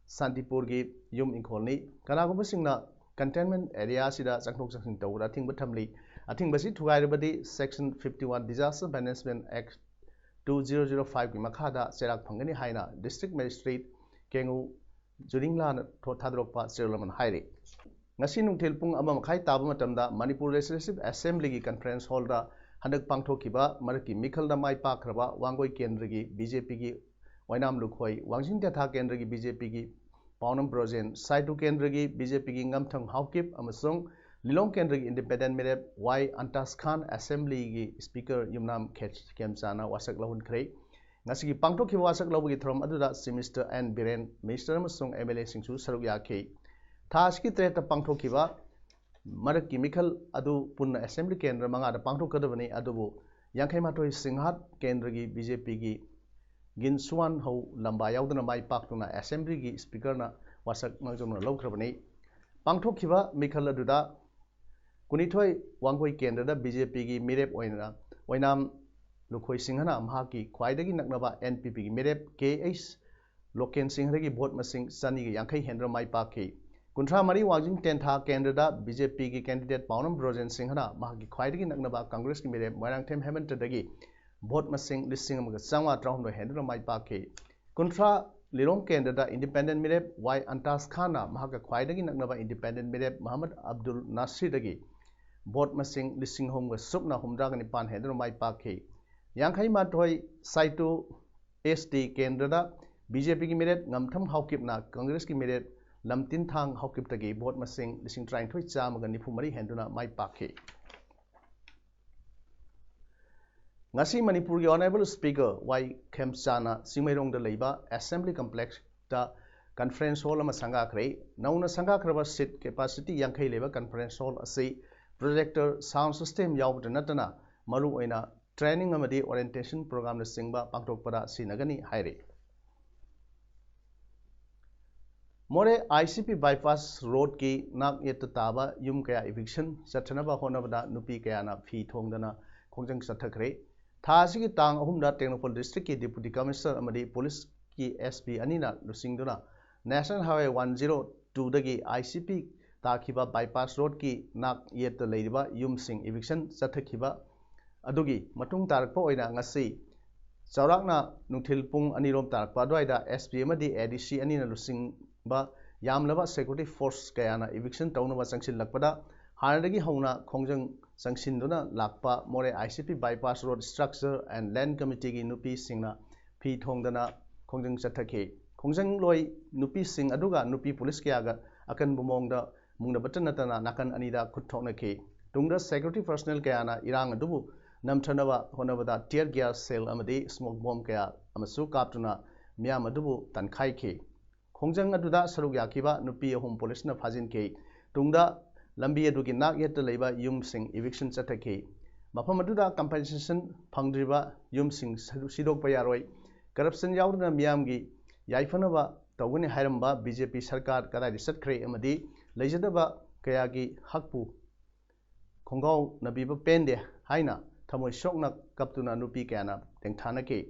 ꯁꯥꯟꯇꯤꯄꯨꯔꯒꯤ ꯌꯨꯝ ꯏꯪꯈꯣꯜꯅꯤ꯫ ꯀꯅꯥꯒꯨꯝꯕꯁꯤꯡꯅ ꯀꯟꯇꯦꯟꯃꯦꯟ ꯑꯦꯔꯤꯌꯥ ꯑꯁꯤꯗ ꯆꯪꯊꯣꯛ ꯆꯪꯁꯤꯟ ꯇꯧꯕꯗ ꯑꯊꯤꯡꯕ ꯊꯝꯂꯤ꯫ ꯑꯊꯤꯡꯕꯁꯤ ꯊꯨꯒꯥꯏꯔꯕꯗꯤ section fifty one Disaster Management Act two zero zero five ꯀꯤ ꯃꯈꯥꯗ ꯆꯩꯔꯥꯛ ꯐꯪꯒꯅꯤ ꯍꯥꯏꯅ ꯗꯤꯁꯇ꯭ꯔꯤꯛ ꯃꯦꯖꯤꯁꯇ꯭ꯔꯦꯠ ꯀꯦꯡꯉꯨ ꯖꯨꯔꯤꯡꯂꯥꯅ ꯊꯣ- ꯊꯥꯗꯣꯔꯛꯄ ꯆꯦꯔꯣꯜ ꯑꯃꯅ ꯍꯥꯏꯔꯤ꯫ ꯉꯁꯤ ꯅꯨꯡꯊꯤꯜ ꯄꯨꯡ ꯑꯃ ꯃꯈꯥꯏ ꯇꯥꯕ ꯃꯇꯝꯗ ꯃꯅꯤꯄꯨꯔ ꯂꯦꯖꯤꯁꯂꯦꯇꯤꯚ ꯑꯦꯁꯦꯝꯕ꯭ꯂꯤꯒꯤ ꯀꯟꯐꯔꯦꯟꯁ ꯍꯣꯜꯗ ꯍꯟꯗꯛ ꯄꯥꯡꯊꯣꯛꯈꯤꯕ ꯃꯔꯛꯀꯤ ꯃꯤꯈꯜꯗ ꯃꯥꯏ ꯄꯥꯛꯈ꯭ꯔꯕ ꯋꯥꯡꯒꯣꯏ ꯀꯦꯟꯗ꯭ꯔꯒꯤ ꯕꯤ ꯖꯦ ꯄꯤꯒꯤ ꯑꯣꯏꯅꯥꯝ ꯂꯨꯈꯣꯏ, ꯋꯥꯡꯖꯤꯡ ꯇꯦꯟꯊꯥ ꯀꯦꯟꯗ꯭ꯔꯒꯤ ꯕꯤ ꯖꯦ ꯄꯤꯒꯤ ꯄꯥꯎꯅꯝ ꯕ꯭ꯔꯣꯖꯦꯟ, ꯁꯥꯏꯇꯨ ꯀꯦꯟꯗ꯭ꯔꯒꯤ ꯕꯤ ꯖꯦ ꯄꯤꯒꯤ ꯉꯝꯊꯪ ꯍꯥꯎꯀꯤꯞ ꯑꯃꯁꯨꯡ ꯂꯤꯂꯣꯡ ꯀꯦꯟꯗ꯭ꯔꯒꯤ ꯏꯟꯗꯤꯄꯦꯟꯗꯦꯟꯠ ꯃꯤꯔꯦꯞ ꯋꯥꯏ ꯑꯟꯇꯥꯁ ꯈꯥꯟ ꯑꯦꯁꯦꯝꯕ꯭ꯂꯤꯒꯤ ꯁ꯭ꯄꯤꯀꯔ ꯌꯨꯝꯅꯥꯝ ꯈꯦ-, ꯈꯦꯝꯆꯥꯅ ꯋꯥꯁꯛ ꯂꯧꯍꯟꯈ꯭ꯔꯦ꯫ ꯉꯁꯤꯒꯤ ꯄꯥꯡꯊꯣꯛꯈꯤꯕ ꯋꯥꯁꯛ ꯂꯧꯕꯒꯤ ꯊꯧꯔꯝ ꯑꯗꯨꯗ chief minister N Biren, minister ꯑꯃꯁꯨꯡ ꯑꯦꯝ ꯑꯦꯜ ꯑꯦꯁꯤꯡꯁꯨ ꯁꯔꯨꯛ ꯌꯥꯈꯤ꯫ ꯊꯥ ꯑꯁꯤꯒꯤ ꯇꯔꯦꯠꯇ ꯄꯥꯡꯊꯣꯛꯈꯤꯕ ꯃꯔꯛꯀꯤ ꯃꯤꯈꯜ ꯑꯗꯨ ꯄꯨꯟꯅ ꯑꯦꯁꯦꯝꯕ꯭ꯂꯤ ꯀꯦꯟꯗ꯭ꯔ ꯃꯉꯥꯗ ꯄꯥꯡꯊꯣꯛꯀꯗꯕꯅꯤ, ꯑꯗꯨꯕꯨ ꯌꯥꯡꯈꯩ ꯃꯥꯊꯣꯏ ꯁꯤꯡꯍꯥꯠ ꯀꯦꯟꯗ꯭ꯔꯒꯤ ꯕꯤ ꯖꯦ ꯄꯤꯒꯤ ꯒꯤꯟꯁꯨꯋꯥꯟ ꯍꯧ ꯂꯝꯕꯥ ꯌꯥꯎꯗꯅ ꯃꯥꯏ ꯄꯥꯛꯇꯨꯅ ꯑꯦꯁꯦꯝꯕ꯭ꯂꯤꯒꯤ ꯁ꯭ꯄꯤꯀꯔꯅ ꯋꯥꯁꯛ ꯃꯥꯡꯖꯧꯅꯅ ꯂꯧꯈ꯭ꯔꯕꯅꯤ꯫ ꯄꯥꯡꯊꯣꯛꯈꯤꯕ ꯃꯤꯈꯜ ꯑꯗꯨꯗ ꯀꯨꯟꯅꯤꯊꯣꯏ ꯋꯥꯡꯒꯣꯏ ꯀꯦꯟꯗ꯭ꯔꯗ ꯕꯤ ꯖꯦ ꯄꯤꯒꯤ ꯃꯤꯔꯦꯞ ꯑꯣꯏꯅ ꯑꯣꯏꯅꯥꯝ ꯂꯨꯈꯣꯏ ꯁꯤꯡꯍꯅ ꯃꯍꯥꯛꯀꯤ ꯈ꯭ꯋꯥꯏꯗꯒꯤ ꯅꯛꯅꯕ ꯑꯦꯟ ꯄꯤ ꯄꯤꯒꯤ ꯃꯤꯔꯦꯞ ꯀꯦ ꯑꯩꯆ ꯂꯣꯀꯦꯟ ꯁꯤꯡꯍꯗꯒꯤ ꯚꯣꯠ ꯃꯁꯤꯡ ꯆꯅꯤꯒ ꯌꯥꯡꯈꯩ ꯍꯦꯟꯗꯨꯅ ꯃꯥꯏ ꯄꯥꯛꯈꯤ꯫ ꯀꯨꯟꯊ꯭ꯔꯥ ꯃꯔꯤ ꯋꯥꯡꯖꯤꯡ ꯇꯦꯟꯊꯥ ꯀꯦꯟꯗ꯭ꯔꯗ ꯕꯤ ꯖꯦ ꯄꯤꯒꯤ ꯀꯦꯟꯗꯤꯗꯦꯠ ꯄꯥꯎꯅꯝ ꯕ꯭ꯔꯣꯖꯦꯟ ꯁꯤꯡꯍꯅ ꯃꯍꯥꯛꯀꯤ ꯈ꯭ꯋꯥꯏꯗꯒꯤ ꯅꯛꯅꯕ ꯀꯪꯒ꯭ꯔꯦꯁꯀꯤ ꯃꯤꯔꯦꯞ ꯃꯣꯏꯔꯥꯡꯊꯦꯝ ꯍꯦꯃꯟꯇꯗꯒꯤ ꯚꯣꯠ ꯃꯁꯤꯡ ꯂꯤꯁꯤꯡ ꯑꯃꯒ ꯆꯥꯝꯃꯉꯥ ꯇꯔꯥꯍꯨꯝꯗꯣꯏ ꯍꯦꯟꯗꯨꯅ ꯃꯥꯏ ꯄꯥꯛꯈꯤ꯫ ꯀꯨꯟꯊ꯭ꯔꯥ ꯂꯤꯂꯣꯡ ꯀꯦꯟꯗ꯭ꯔꯗ ꯏꯟꯗꯤꯄꯦꯟꯗꯦꯟꯠ ꯃꯤꯔꯦꯞ ꯋꯥꯏ ꯑꯟꯇꯥꯁ ꯈꯥꯟꯅ ꯃꯍꯥꯛꯀ ꯈ꯭ꯋꯥꯏꯗꯒꯤ ꯅꯛꯅꯕ ꯏꯟꯗꯤꯄꯦꯟꯗꯦꯟꯠ ꯃꯤꯔꯦꯞ ꯃꯍꯃꯗ ꯑꯕꯗꯨꯜ ꯅꯥꯁꯤꯔꯗꯒꯤ ꯚꯣꯠ ꯃꯁꯤꯡ ꯂꯤꯁꯤꯡ ꯑꯍꯨꯝꯒ ꯁꯨꯞꯅ ꯍꯨꯝꯗ꯭ꯔꯥꯒ ꯅꯤꯄꯥꯟ ꯍꯦꯟꯗꯨꯅ ꯃꯥꯏ ꯄꯥꯛꯈꯤ꯫ ꯌꯥꯡꯈꯩ ꯃꯥꯊꯣꯏ ꯁꯥꯏꯇꯨ ꯑꯦꯁ ꯇꯤ ꯀꯦꯟꯗ꯭ꯔꯗ ꯕꯤ ꯖꯦ ꯄꯤꯒꯤ ꯃꯤꯔꯦꯞ ꯉꯝꯊꯝ ꯍꯥꯎꯀꯤꯞꯅ ꯀꯪꯒ꯭ꯔꯦꯁꯀꯤ ꯃꯤꯔꯦꯞ ꯂꯝꯇꯤꯟꯊꯥꯡ ꯍꯥꯎꯀꯤꯞꯇꯒꯤ ꯚꯣꯠ ꯃꯁꯤꯡ ꯂꯤꯁꯤꯡ ꯇꯔꯥꯅꯤꯊꯣꯏ ꯆꯥꯝꯃꯒ ꯅꯤꯐꯨ ꯃꯔꯤ ꯍꯦꯟꯗꯨꯅ ꯃꯥꯏ ꯄꯥꯛꯈꯤ꯫ ꯉꯁꯤ ꯃꯅꯤꯄꯨꯔꯒꯤ ꯑꯣꯅꯔꯦꯕꯜ ꯁ꯭ꯄꯤꯀꯔ ꯋꯥꯏ ꯈꯦꯝꯆꯥꯅ ꯆꯤꯡꯃꯩꯔꯣꯡꯗ ꯂꯩꯕ ꯑꯦꯁꯦꯝꯕ꯭ꯂꯤ ꯀꯝꯄ꯭ꯂꯦꯛꯁꯇ ꯀꯟꯐꯔꯦꯟꯁ ꯍꯣꯜ ꯑꯃ ꯁꯪꯒꯥꯈ꯭ꯔꯦ꯫ ꯅꯧꯅ ꯁꯪꯒꯥꯈ꯭ꯔꯕ ꯁꯤꯠ ꯀꯦꯄꯥꯁꯤꯇꯤ ꯌꯥꯡꯈꯩ ꯂꯩꯕ ꯀꯟꯐꯔꯦꯟꯁ ꯍꯣꯜ ꯑꯁꯤ ꯄ꯭ꯔꯣꯖꯦꯛꯇꯔ, ꯁꯥꯎꯟ ꯁꯤꯁꯇꯦꯝ ꯌꯥꯎꯕꯇ ꯅꯠꯇꯅ ꯃꯔꯨꯑꯣꯏꯅ ꯇ꯭ꯔꯦꯅꯤꯡ ꯑꯃꯗꯤ ꯑꯣꯔꯤꯌꯦꯟꯇꯦꯁꯟ ꯄ꯭ꯔꯣꯒ꯭ꯔꯥꯝꯅꯆꯤꯡꯕ ꯄꯥꯡꯊꯣꯛꯄꯗ ꯁꯤꯖꯤꯟꯅꯒꯅꯤ ꯍꯥꯏꯔꯤ꯫ ꯃꯣꯔꯦ ꯑꯥꯏ ꯁꯤ ꯄꯤ ꯕꯥꯏꯄꯥꯁ ꯔꯣꯗꯀꯤ ꯅꯥꯛ ꯌꯦꯠꯇ ꯇꯥꯕ ꯌꯨꯝ ꯀꯌꯥ ꯏꯚꯤꯛꯁꯟ ꯆꯠꯊꯅꯕ ꯍꯣꯠꯅꯕꯗ ꯅꯨꯄꯤ ꯀꯌꯥꯅ ꯐꯤ ꯊꯣꯡꯗꯅ ꯈꯣꯡꯖꯪ ꯆꯠꯊꯈ꯭ꯔꯦ꯫ ꯊꯥ ꯑꯁꯤꯒꯤ ꯇꯥꯡ ꯑꯍꯨꯝꯗ ꯇꯦꯡꯅꯧꯄꯜ ꯗꯤꯁꯇ꯭ꯔꯤꯛꯀꯤ ꯗꯤꯄꯨꯇꯤ ꯀꯃꯤꯁꯅꯔ ꯑꯃꯗꯤ ꯄꯨꯂꯤꯁꯀꯤ ꯑꯦꯁ ꯄꯤ ꯑꯅꯤꯅ ꯂꯨꯆꯤꯡꯗꯨꯅ ꯅꯦꯁꯅꯦꯜ ꯍꯥꯏꯋꯦ ꯋꯥꯟ ꯖꯤꯔꯣ ꯇꯨꯗꯒꯤ ꯑꯥꯏ ꯁꯤ ꯄꯤ ꯇꯥꯈꯤꯕ ꯕꯥꯏꯄꯥꯁ ꯔꯣꯗꯀꯤ ꯅꯥꯛ ꯌꯦꯠꯇ ꯂꯩꯔꯤꯕ ꯌꯨꯝꯁꯤꯡ ꯏꯚꯤꯛꯁꯟ ꯆꯠꯊꯈꯤꯕ ꯑꯗꯨꯒꯤ ꯃꯇꯨꯡ ꯇꯥꯔꯛꯄ ꯑꯣꯏꯅ ꯉꯁꯤ ꯆꯥꯎꯔꯥꯛꯅ ꯅꯨꯡꯊꯤꯜ ꯄꯨꯡ ꯑꯅꯤꯔꯣꯝ ꯇꯥꯔꯛꯄ ꯑꯗꯨꯋꯥꯏꯗ ꯑꯦꯁ ꯄꯤ ꯑꯃꯗꯤ ꯑꯦ ꯗꯤ ꯁꯤ ꯑꯅꯤꯅ ꯂꯨꯆꯤꯡꯕ ꯌꯥꯝꯂꯕ security force ꯀꯌꯥꯅ eviction ꯇꯧꯅꯕ ꯆꯪꯁꯤꯜꯂꯛꯄꯗ, ꯍꯥꯟꯅꯗꯒꯤ ꯍꯧꯅ ꯈꯣꯡꯖꯪ ꯆꯪꯁꯤꯟꯗꯨꯅ ꯂꯥꯛꯄ ꯃꯣꯔꯦ I C P Bypass Road Structure and Land Committeeꯒꯤ ꯅꯨꯄꯤꯁꯤꯡꯅ ꯐꯤ ꯊꯣꯡꯗꯅ ꯈꯣꯡꯖꯪ ꯆꯠꯊꯈꯤ꯫ ꯈꯣꯡꯖꯪꯂꯣꯏ ꯅꯨꯄꯤꯁꯤꯡ ꯑꯗꯨꯒ ꯅꯨꯄꯤ ꯄꯨꯂꯤꯁ ꯀꯌꯥꯒ ꯑꯀꯟꯕ ꯃꯑꯣꯡꯗ ꯃꯨꯛꯅꯕꯇ ꯅꯠꯇꯅ ꯅꯥꯀꯟ ꯑꯅꯤꯗ ꯈꯨꯠ ꯊꯣꯛꯅꯈꯤ꯫ ꯇꯨꯡꯗ security personnel ꯀꯌꯥꯅ ꯏꯔꯥꯡ ꯑꯗꯨꯕꯨ ꯅꯝꯊꯅꯕ ꯍꯣꯠꯅꯕꯗ tear gas shell ꯑꯃꯗꯤ smoke bomb ꯀꯌꯥ ꯑꯃꯁꯨ ꯀꯥꯞꯇꯨꯅ ꯃꯤꯌꯥꯝ ꯑꯗꯨꯕꯨ ꯇꯥꯟꯈꯥꯏꯈꯤ꯫ ꯈꯣꯡꯖꯪ ꯑꯗꯨꯗ ꯁꯔꯨꯛ ꯌꯥꯈꯤꯕ ꯅꯨꯄꯤ ꯑꯍꯨꯝ ꯄꯨꯂꯤꯁꯅ ꯐꯥꯖꯤꯟꯈꯤ꯫ ꯇꯨꯡꯗ ꯂꯝꯕꯤ ꯑꯗꯨꯒꯤ ꯅꯥꯛ ꯌꯦꯠꯇ ꯂꯩꯕ ꯌꯨꯝꯁꯤꯡ eviction ꯆꯠꯊꯈꯤ꯫ ꯃꯐꯝ ꯑꯗꯨꯗ compensation ꯐꯪꯗ꯭ꯔꯤꯕ ꯌꯨꯝꯁꯤꯡ ꯁꯤꯗꯣꯛꯄ ꯌꯥꯔꯣꯏ, corruption ꯌꯥꯎꯗꯅ ꯃꯤꯌꯥꯝꯒꯤ ꯌꯥꯏꯐꯅꯕ ꯇꯧꯒꯅꯤ ꯍꯥꯏꯔꯝꯕ B J P ꯁꯔꯀꯥꯔ ꯀꯗꯥꯏꯗ ꯆꯠꯈ꯭ꯔꯦ ꯑꯃꯗꯤ ꯂꯩꯖꯗꯕ ꯀꯌꯥꯒꯤ ꯍꯛꯄꯨ ꯈꯣꯡꯒꯥꯎꯅꯕꯤꯕ ꯄꯦꯟꯗꯦ ꯍꯥꯏꯅ ꯊꯃꯣꯏ ꯁꯣꯛꯅ ꯀꯞꯇꯨꯅ ꯅꯨꯄꯤ ꯀꯌꯥꯅ ꯇꯦꯡꯊꯥꯅꯈꯤ꯫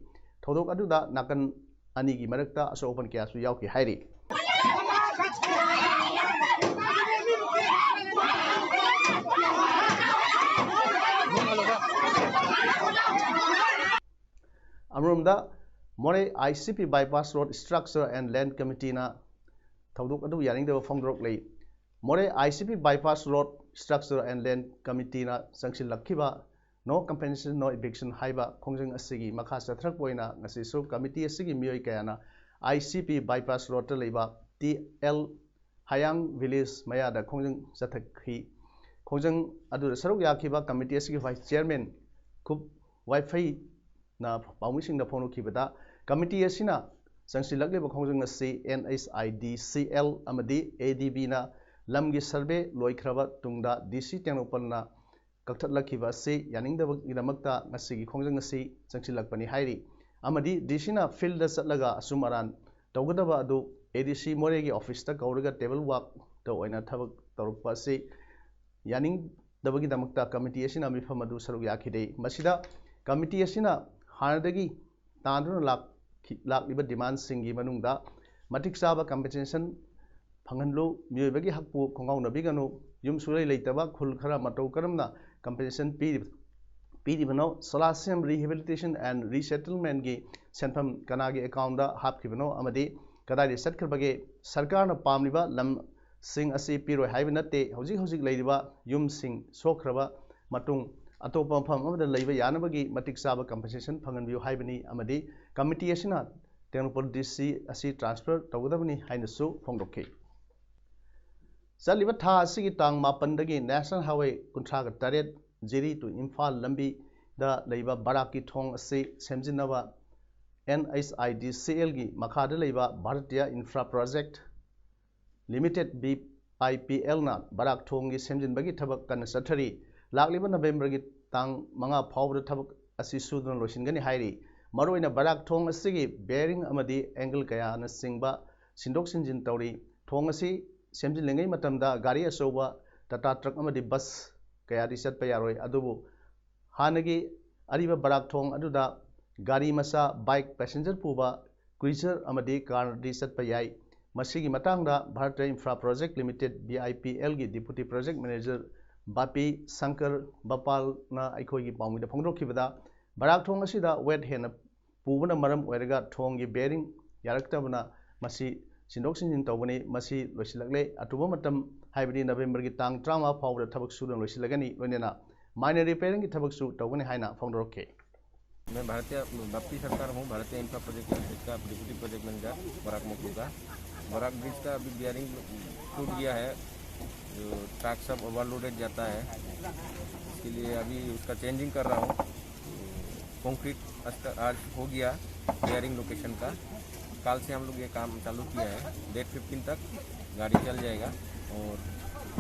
ꯊꯧꯗꯣꯛ ꯑꯗꯨꯗ ꯅꯥꯀꯟ ꯑꯅꯤꯒꯤ ꯃꯔꯛꯇ ꯑꯁꯣꯛ ꯑꯄꯟ ꯀꯌꯥꯁꯨ ꯌꯥꯎꯈꯤ ꯍꯥꯏꯔꯤ꯫ ꯑꯃꯔꯣꯝꯗ ꯃꯣꯔꯦ I C P Bypass Road Structure and Land Committeeꯅ ꯊꯧꯗꯣꯛ ꯑꯗꯨ ꯌꯥꯅꯤꯡꯗꯕ ꯐꯣꯡꯗꯣꯔꯛꯂꯤ꯫ ꯃꯣꯔꯦ I C P Bypass Road Structure and Land Committeeꯅ ꯆꯪꯁꯤꯜꯂꯛꯈꯤꯕ No Compensation No Eviction ꯍꯥꯏꯕ ꯈꯣꯡꯖꯪ ꯑꯁꯤꯒꯤ ꯃꯈꯥ ꯆꯠꯊꯔꯛꯄ ꯑꯣꯏꯅ ꯉꯁꯤꯁꯨ committee ꯑꯁꯤꯒꯤ ꯃꯤꯑꯣꯏ ꯀꯌꯥꯅ I C P Bypass Roadꯇ ꯂꯩꯕ T L ꯍꯌꯥꯡ village ꯃꯌꯥꯗ ꯈꯣꯡꯖꯪ ꯆꯠꯊꯈꯤ꯫ ꯈꯣꯡꯖꯪ ꯑꯗꯨꯗ ꯁꯔꯨꯛ ꯌꯥꯈꯤꯕ committee ꯑꯁꯤꯒꯤ vice chairman ꯈꯨꯞ ꯋꯥꯏꯐꯩꯅ ꯄꯥꯎꯃꯤꯁꯤꯡꯗ ꯐꯣꯡꯗꯣꯛꯈꯤꯕꯗ, committee ꯑꯁꯤꯅ ꯆꯪꯁꯤꯜꯂꯛꯂꯤꯕ ꯈꯣꯡꯖꯪ ꯑꯁꯤ N H I D C L ꯑꯃꯗꯤ A D Bꯅ ꯂꯝꯒꯤ survey ꯂꯣꯏꯈ꯭ꯔꯕ ꯇꯨꯡꯗ D C ꯇꯦꯡꯅꯧꯄꯜꯅ ꯀꯛꯊꯠꯂꯛꯈꯤꯕ ꯑꯁꯤ ꯌꯥꯅꯤꯡꯗꯕꯒꯤꯗꯃꯛꯇ ꯉꯁꯤꯒꯤ ꯈꯣꯡꯖꯪ ꯑꯁꯤ ꯆꯪꯁꯤꯜꯂꯛꯄꯅꯤ ꯍꯥꯏꯔꯤ꯫ ꯑꯃꯗꯤ D Cꯅ fieldꯗ ꯆꯠꯂꯒ ꯑꯆꯨꯝ ꯑꯔꯥꯟ ꯇꯧꯒꯗꯕ ꯑꯗꯨ A D C ꯃꯣꯔꯦꯒꯤ officeꯇ ꯀꯧꯔꯒ table workꯇ ꯑꯣꯏꯅ ꯊꯕꯛ ꯇꯧꯔꯛꯄ ꯑꯁꯤ ꯌꯥꯅꯤꯡꯗꯕꯒꯤꯗꯃꯛꯇ committee ꯑꯁꯤꯅ ꯃꯤꯐꯝ ꯑꯗꯨ ꯁꯔꯨꯛ ꯌꯥꯈꯤꯗꯦ꯫ ꯃꯁꯤꯗ committee ꯑꯁꯤꯅ ꯍꯥꯟꯅꯗꯒꯤ ꯇꯥꯟꯗꯨꯅ ꯂꯥꯛꯈꯤ-, ꯂꯥꯛꯂꯤꯕ demandꯁꯤꯡꯒꯤ ꯃꯅꯨꯡꯗ ꯃꯇꯤꯛ ꯆꯥꯕ compensation ꯐꯪꯍꯟꯂꯨ, ꯃꯤꯑꯣꯏꯕꯒꯤ ꯍꯛꯄꯨ ꯈꯣꯡꯒꯥꯎꯅꯕꯤꯒꯅꯨ, ꯌꯨꯝ ꯁꯨꯂꯩ ꯂꯩꯇꯕ ꯈꯨꯜ ꯈꯔ ꯃꯇꯧ ꯀꯔꯝꯅ compensation ꯄꯤꯔꯤ-, ꯄꯤꯔꯤꯕꯅꯣ, ꯁꯂꯥꯁꯦꯝ rehabilitation and resettlementꯀꯤ ꯁꯦꯟꯐꯝ ꯀꯅꯥꯒꯤ accountꯇ ꯍꯥꯞꯈꯤꯕꯅꯣ ꯑꯃꯗꯤ ꯀꯗꯥꯏꯗ ꯆꯠꯈ꯭ꯔꯕꯒꯦ? ꯁꯔꯀꯥꯔꯅ ꯄꯥꯝꯂꯤꯕ ꯂꯝꯁꯤꯡ ꯑꯁꯤ ꯄꯤꯔꯣꯏ ꯍꯥꯏꯕ ꯅꯠꯇꯦ꯫ ꯍꯧꯖꯤꯛ ꯍꯧꯖꯤꯛ ꯂꯩꯔꯤꯕ ꯌꯨꯝꯁꯤꯡ ꯁꯣꯛꯈ꯭ꯔꯕ ꯃꯇꯨꯡ ꯑꯇꯣꯞꯄ ꯃꯐꯝ ꯑꯃꯗ ꯂꯩꯕ ꯌꯥꯅꯕꯒꯤ ꯃꯇꯤꯛ ꯆꯥꯕ compensation ꯐꯪꯍꯟꯕꯤꯌꯨ ꯍꯥꯏꯕꯅꯤ ꯑꯃꯗꯤ committee ꯑꯁꯤꯅ ꯇꯦꯡꯅꯧꯄꯜ D C ꯑꯁꯤ transfer ꯇꯧꯒꯗꯕꯅꯤ ꯍꯥꯏꯅꯁꯨ ꯐꯣꯡꯗꯣꯛꯈꯤ꯫ ꯆꯠꯂꯤꯕ ꯊꯥ ꯑꯁꯤꯒꯤ ꯇꯥꯡ ꯃꯥꯄꯟꯗꯒꯤ National Highway ꯀꯨꯟꯊ꯭ꯔꯥꯒ ꯇꯔꯦꯠ ꯖꯤꯔꯤ to ꯏꯝꯐꯥꯜ ꯂꯝꯕꯤꯗ ꯂꯩꯕ ꯕꯔꯥꯛꯀꯤ ꯊꯣꯡ ꯑꯁꯤ ꯁꯦꯝꯖꯤꯟꯅꯕ N H I D C L ꯒꯤ ꯃꯈꯥꯗ ꯂꯩꯕ Bharatiya Infra Project Limited, B I P L ꯅ ꯕꯔꯥꯛ ꯊꯣꯡꯒꯤ ꯁꯦꯝꯖꯤꯟꯕꯒꯤ ꯊꯕꯛ ꯀꯟꯅ ꯆꯠꯊꯔꯤ꯫ ꯂꯥꯛꯂꯤꯕ ꯅꯕꯦꯝꯕꯔꯒꯤ ꯇꯥꯡ ꯃꯉꯥ ꯐꯥꯎꯕꯗ ꯊꯕꯛ ꯑꯁꯤ ꯁꯨꯗꯨꯅ ꯂꯣꯏꯁꯤꯟꯒꯅꯤ ꯍꯥꯏꯔꯤ꯫ ꯃꯔꯨꯑꯣꯏꯅ ꯕꯔꯥꯛ ꯊꯣꯡ ꯑꯁꯤꯒꯤ bearing ꯑꯃꯗꯤ angle ꯀꯌꯥꯅꯆꯤꯡꯕ ꯁꯤꯟꯗꯣꯛ ꯁꯤꯟꯖꯤꯟ ꯇꯧꯔꯤ꯫ ꯊꯣꯡ ꯑꯁꯤ ꯁꯦꯝꯖꯤꯜꯂꯤꯉꯩ ꯃꯇꯝꯗ ꯒꯥꯔꯤ ꯑꯆꯧꯕ Tata truck ꯑꯃꯗꯤ bus ꯀꯌꯥꯗꯤ ꯆꯠꯄ ꯌꯥꯔꯣꯏ꯫ ꯑꯗꯨꯕꯨ ꯍꯥꯟꯅꯒꯤ ꯑꯔꯤꯕ ꯕꯔꯥꯛ ꯊꯣꯡ ꯑꯗꯨꯗ ꯒꯥꯔꯤ ꯃꯆꯥ, bike, passenger ꯄꯨꯕ cruiser ꯑꯃꯗꯤ carꯅꯗꯤ ꯆꯠꯄ ꯌꯥꯏ꯫ ꯃꯁꯤꯒꯤ ꯃꯇꯥꯡꯗ Bharatiya Infra Project Limited, B I P L ꯒꯤ Deputy Project Manager ꯕꯥꯄꯤ ꯁꯪꯀꯔ ꯕꯄꯥꯜꯅ ꯑꯩꯈꯣꯏꯒꯤ ꯄꯥꯎꯃꯤꯗ ꯐꯣꯡꯗꯣꯛꯈꯤꯕꯗ, ꯕꯔꯥꯛ ꯊꯣꯡ ꯑꯁꯤꯗ weight ꯍꯦꯟꯅ ꯄꯨꯕꯅ ꯃꯔꯝ ꯑꯣꯏꯔꯒ ꯊꯣꯡꯒꯤ bearing ꯌꯥꯔꯛꯇꯕꯅ ꯃꯁꯤ ꯁꯤꯟꯗꯣꯛ ꯁꯤꯟꯖꯤꯟ ꯇꯧꯕꯅꯤ꯫ ꯃꯁꯤ ꯂꯣꯏꯁꯤꯜꯂꯛꯂꯦ꯫ ꯑꯊꯨꯕ ꯃꯇꯝ, ꯍꯥꯏꯕꯗꯤ ꯅꯕꯦꯝꯕꯔꯒꯤ ꯇꯥꯡ ꯇꯔꯥꯃꯉꯥ ꯐꯥꯎꯕꯗ ꯊꯕꯛ ꯁꯨꯗꯨꯅ ꯂꯣꯏꯁꯤꯜꯂꯒꯅꯤ, ꯂꯣꯏꯅꯅ minor repairing ꯒꯤ ꯊꯕꯛꯁꯨ ꯇꯧꯒꯅꯤ ꯍꯥꯏꯅ ꯐꯣꯡꯗꯣꯔꯛꯈꯤ꯫ मैं भारतीय, बापी सरकार हूँ, भारतीय इंफ्रा प्रोजेक्ट लिमिटेड का डेप्यूटी प्रोजेक्ट मैनेजर बराक मोटू का। बराक ब्रिज का अभी बियरिंग टूट गया है, जो ट्रक सब ओवरलोडेड जाता है, इसके लिए अभी उसका चेंजिंग कर रहा हूँ। कंक्रीट आज हो गया बियरिंग लोकेशन का। कल से हम लोग ये काम चालू किया है। डेट फिफ्टीन तक गाड़ी चल जाएगा और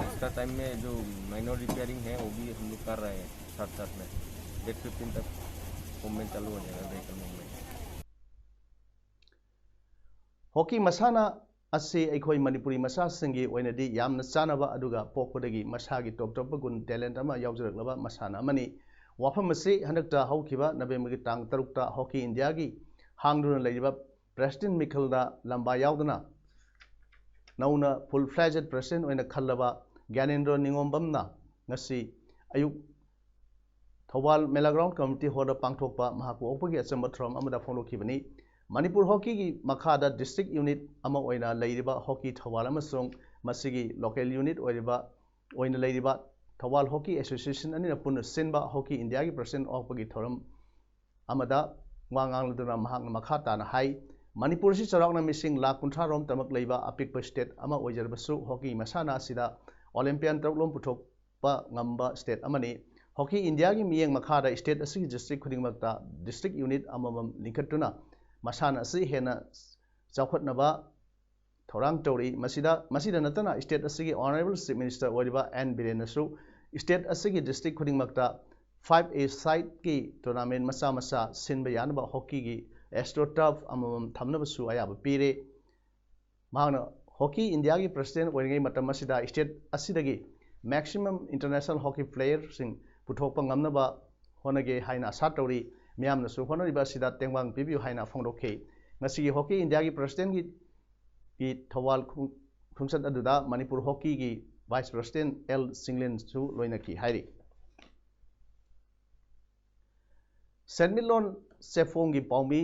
इसका टाइम में जो माइनर रिपेयरिंग है वो भी हम लोग कर रहे हैं साथ साथ में। डेट फिफ्टीन तक मूवमेंट चालू हो जाएगा, व्हीकल मूवमेंट। ꯍꯣꯀꯤ ꯃꯁꯥꯟꯅ ꯑꯁꯤ ꯑꯩꯈꯣꯏ ꯃꯅꯤꯄꯨꯔꯤ ꯃꯆꯥꯁꯤꯡꯒꯤ ꯑꯣꯏꯅꯗꯤ ꯌꯥꯝꯅ ꯆꯥꯅꯕ ꯑꯗꯨꯒ ꯄꯣꯛꯄꯗꯒꯤ ꯃꯁꯥꯒꯤ ꯇꯣꯞ ꯇꯣꯞꯄ ꯒꯨꯟ, talent ꯑꯃ ꯌꯥꯎꯖꯔꯛꯂꯕ ꯃꯁꯥꯟꯅ ꯑꯃꯅꯤ꯫ ꯋꯥꯐꯝ ꯑꯁꯤ ꯍꯟꯗꯛꯇ ꯍꯧꯈꯤꯕ ꯅꯕꯦꯝꯕꯔꯒꯤ ꯇꯥꯡ ꯇꯔꯨꯛꯇ ꯍꯣꯀꯤ ꯏꯟꯗꯤꯌꯥꯒꯤ ꯍꯥꯡꯗꯨꯅ ꯂꯩꯔꯤꯕ ꯄ꯭ꯔꯦꯁꯤꯗꯦꯟ ꯃꯤꯈꯜꯗ ꯂꯝꯕꯥ ꯌꯥꯎꯗꯨꯅ ꯅꯧꯅ full fledged president ꯑꯣꯏꯅ ꯈꯜꯂꯕ ꯒ꯭ꯌꯥꯅꯦꯟꯗ꯭ꯔꯣ ꯅꯤꯉꯣꯝꯕꯝꯅ ꯉꯁꯤ ꯑꯌꯨꯛ ꯊꯧꯕꯥꯜ ꯃꯦꯂꯥ ꯒ꯭ꯔꯥꯎꯟ ꯀꯝꯃ꯭ꯌꯨꯅꯤꯇꯤ ꯍꯣꯜꯗ ꯄꯥꯡꯊꯣꯛꯄ ꯃꯍꯥꯛꯄꯨ ꯑꯣꯛꯄꯒꯤ ꯑꯆꯝꯕ ꯊꯧꯔꯝ ꯑꯃꯗ ꯐꯣꯡꯗꯣꯛꯈꯤꯕꯅꯤ꯫ ꯃꯅꯤꯄꯨꯔ ꯍꯣꯀꯤꯒꯤ ꯃꯈꯥꯗ ꯗꯤꯁꯇ꯭ꯔꯤꯛ ꯌꯨꯅꯤꯠ ꯑꯃ ꯑꯣꯏꯅ ꯂꯩꯔꯤꯕ ꯍꯣꯀꯤ ꯊꯧꯕꯥꯜ ꯑꯃꯁꯨꯡ ꯃꯁꯤꯒꯤ ꯂꯣꯀꯦꯜ ꯌꯨꯅꯤꯠ ꯑꯣꯏꯔꯤꯕ, ꯑꯣꯏꯅ ꯂꯩꯔꯤꯕ ꯊꯧꯕꯥꯜ ꯍꯣꯀꯤ ꯑꯦꯁꯣꯁꯤꯌꯦꯁꯟ ꯑꯅꯤꯅ ꯄꯨꯟꯅ ꯁꯤꯟꯕ ꯍꯣꯀꯤ ꯏꯟꯗꯤꯌꯥꯒꯤ ꯄ꯭ꯔꯁꯤꯗꯦꯟ ꯑꯣꯛꯄꯒꯤ ꯊꯧꯔꯝ ꯑꯃꯗ ꯋꯥ ꯉꯥꯡꯂꯗꯨꯅ ꯃꯍꯥꯛꯅ ꯃꯈꯥ ꯇꯥꯅ ꯍꯥꯏ, ꯃꯅꯤꯄꯨꯔ ꯑꯁꯤ ꯆꯥꯎꯔꯥꯛꯅ ꯃꯤꯁꯤꯡ ꯂꯥꯈ ꯀꯨꯟꯊ꯭ꯔꯥ ꯔꯣꯝ ꯇꯃꯛ ꯂꯩꯕ ꯑꯄꯤꯛꯄ ꯁ꯭ꯇꯦꯠ ꯑꯃ ꯑꯣꯏꯖꯔꯕꯁꯨ, ꯍꯣꯀꯤ ꯃꯁꯥꯟꯅ ꯑꯁꯤꯗ ꯑꯣꯂꯦꯝꯄꯤꯌꯥꯟ ꯇꯔꯨꯛ ꯂꯣꯝ ꯄꯨꯊꯣꯛꯄ ꯉꯝꯕ ꯁ꯭ꯇꯦꯠ ꯑꯃꯅꯤ꯫ ꯍꯣꯀꯤ ꯏꯟꯗꯤꯌꯥꯒꯤ ꯃꯤꯠꯌꯦꯡ ꯃꯈꯥꯗ ꯁ꯭ꯇꯦꯠ ꯑꯁꯤꯒꯤ ꯗꯤꯁꯇ꯭ꯔꯤꯛ ꯈꯨꯗꯤꯡꯃꯛꯇ ꯗꯤꯁꯇ꯭ꯔꯤꯛ ꯌꯨꯅꯤꯠ ꯑꯃꯃꯝ ꯂꯤꯡꯈꯠꯇꯨꯅ ꯃꯁꯥꯟꯅ ꯑꯁꯤ ꯍꯦꯟꯅ ꯆꯥꯎꯈꯠꯅꯕ ꯊꯧꯔꯥꯡ ꯇꯧꯔꯤ꯫ ꯃꯁꯤꯗ, ꯃꯁꯤꯗ ꯅꯠꯇꯅ ꯁ꯭ꯇꯦꯠ ꯑꯁꯤꯒꯤ ꯑꯣꯅꯔꯦꯕꯜ ꯆꯤꯐ ꯃꯤꯅꯤꯁꯇꯔ ꯑꯣꯏꯔꯤꯕ ꯑꯦꯟ ꯕꯤꯔꯦꯟꯅꯁꯨ ꯁ꯭ꯇꯦꯠ ꯑꯁꯤꯒꯤ ꯗꯤꯁꯇ꯭ꯔꯤꯛ ꯈꯨꯗꯤꯡꯃꯛꯇ ꯐꯥꯏꯚ ꯑꯦ ꯁꯥꯏꯠꯀꯤ ꯇꯣꯔꯅꯥꯃꯦꯟ ꯃꯆꯥ ꯃꯆꯥ ꯁꯤꯟꯕ ꯌꯥꯅꯕ ꯍꯣꯀꯤꯒꯤ ꯑꯦꯁꯇ꯭ꯔꯣ ꯇꯔꯐ ꯑꯃꯃꯝ ꯊꯝꯅꯕꯁꯨ ꯑꯌꯥꯕ ꯄꯤꯔꯦ꯫ ꯃꯍꯥꯛꯅ ꯍꯣꯀꯤ ꯏꯟꯗꯤꯌꯥꯒꯤ ꯄ꯭ꯔꯁꯤꯗꯦꯟ ꯑꯣꯏꯔꯤꯉꯩ ꯃꯇꯝ ꯑꯁꯤꯗ ꯁ꯭ꯇꯦꯠ ꯑꯁꯤꯗꯒꯤ ꯃꯦꯛꯁꯤꯃꯝ ꯏꯟꯇꯔꯅꯦꯁꯅꯦꯜ ꯍꯣꯀꯤ ꯄ꯭ꯂꯦꯌꯔꯁꯤꯡ ꯄꯨꯊꯣꯛꯄ ꯉꯝꯅꯕ ꯍꯣꯠꯅꯒꯦ ꯍꯥꯏꯅ ꯑꯁꯥ ꯇꯧꯔꯤ꯫ ꯃꯤꯌꯥꯝꯅꯁꯨ ꯍꯣꯠꯅꯔꯤꯕ ꯑꯁꯤꯗ ꯇꯦꯡꯕꯥꯡ ꯄꯤꯕꯤꯌꯨ ꯍꯥꯏꯅ ꯐꯣꯡꯗꯣꯛꯈꯤ꯫ ꯉꯁꯤꯒꯤ ꯍꯣꯀꯤ ꯏꯟꯗꯤꯌꯥꯒꯤ ꯄ꯭ꯔꯁꯤꯗꯦꯟꯒꯤ ꯒꯤ ꯊꯧꯕꯥꯜ ꯈꯣꯡ-, ꯈꯣꯡꯆꯠ ꯑꯗꯨꯗ ꯃꯅꯤꯄꯨꯔ ꯍꯣꯀꯤꯒꯤ ꯚꯥꯏꯁ ꯄ꯭ꯔꯁꯤꯗꯦꯟ ꯑꯦꯜ ꯆꯤꯡꯂꯦꯟꯁꯨ ꯂꯣꯏꯅꯈꯤ ꯍꯥꯏꯔꯤ꯫ ꯁꯦꯟꯃꯤꯠꯂꯣꯟ ꯆꯦꯐꯣꯡꯒꯤ ꯄꯥꯎꯃꯤ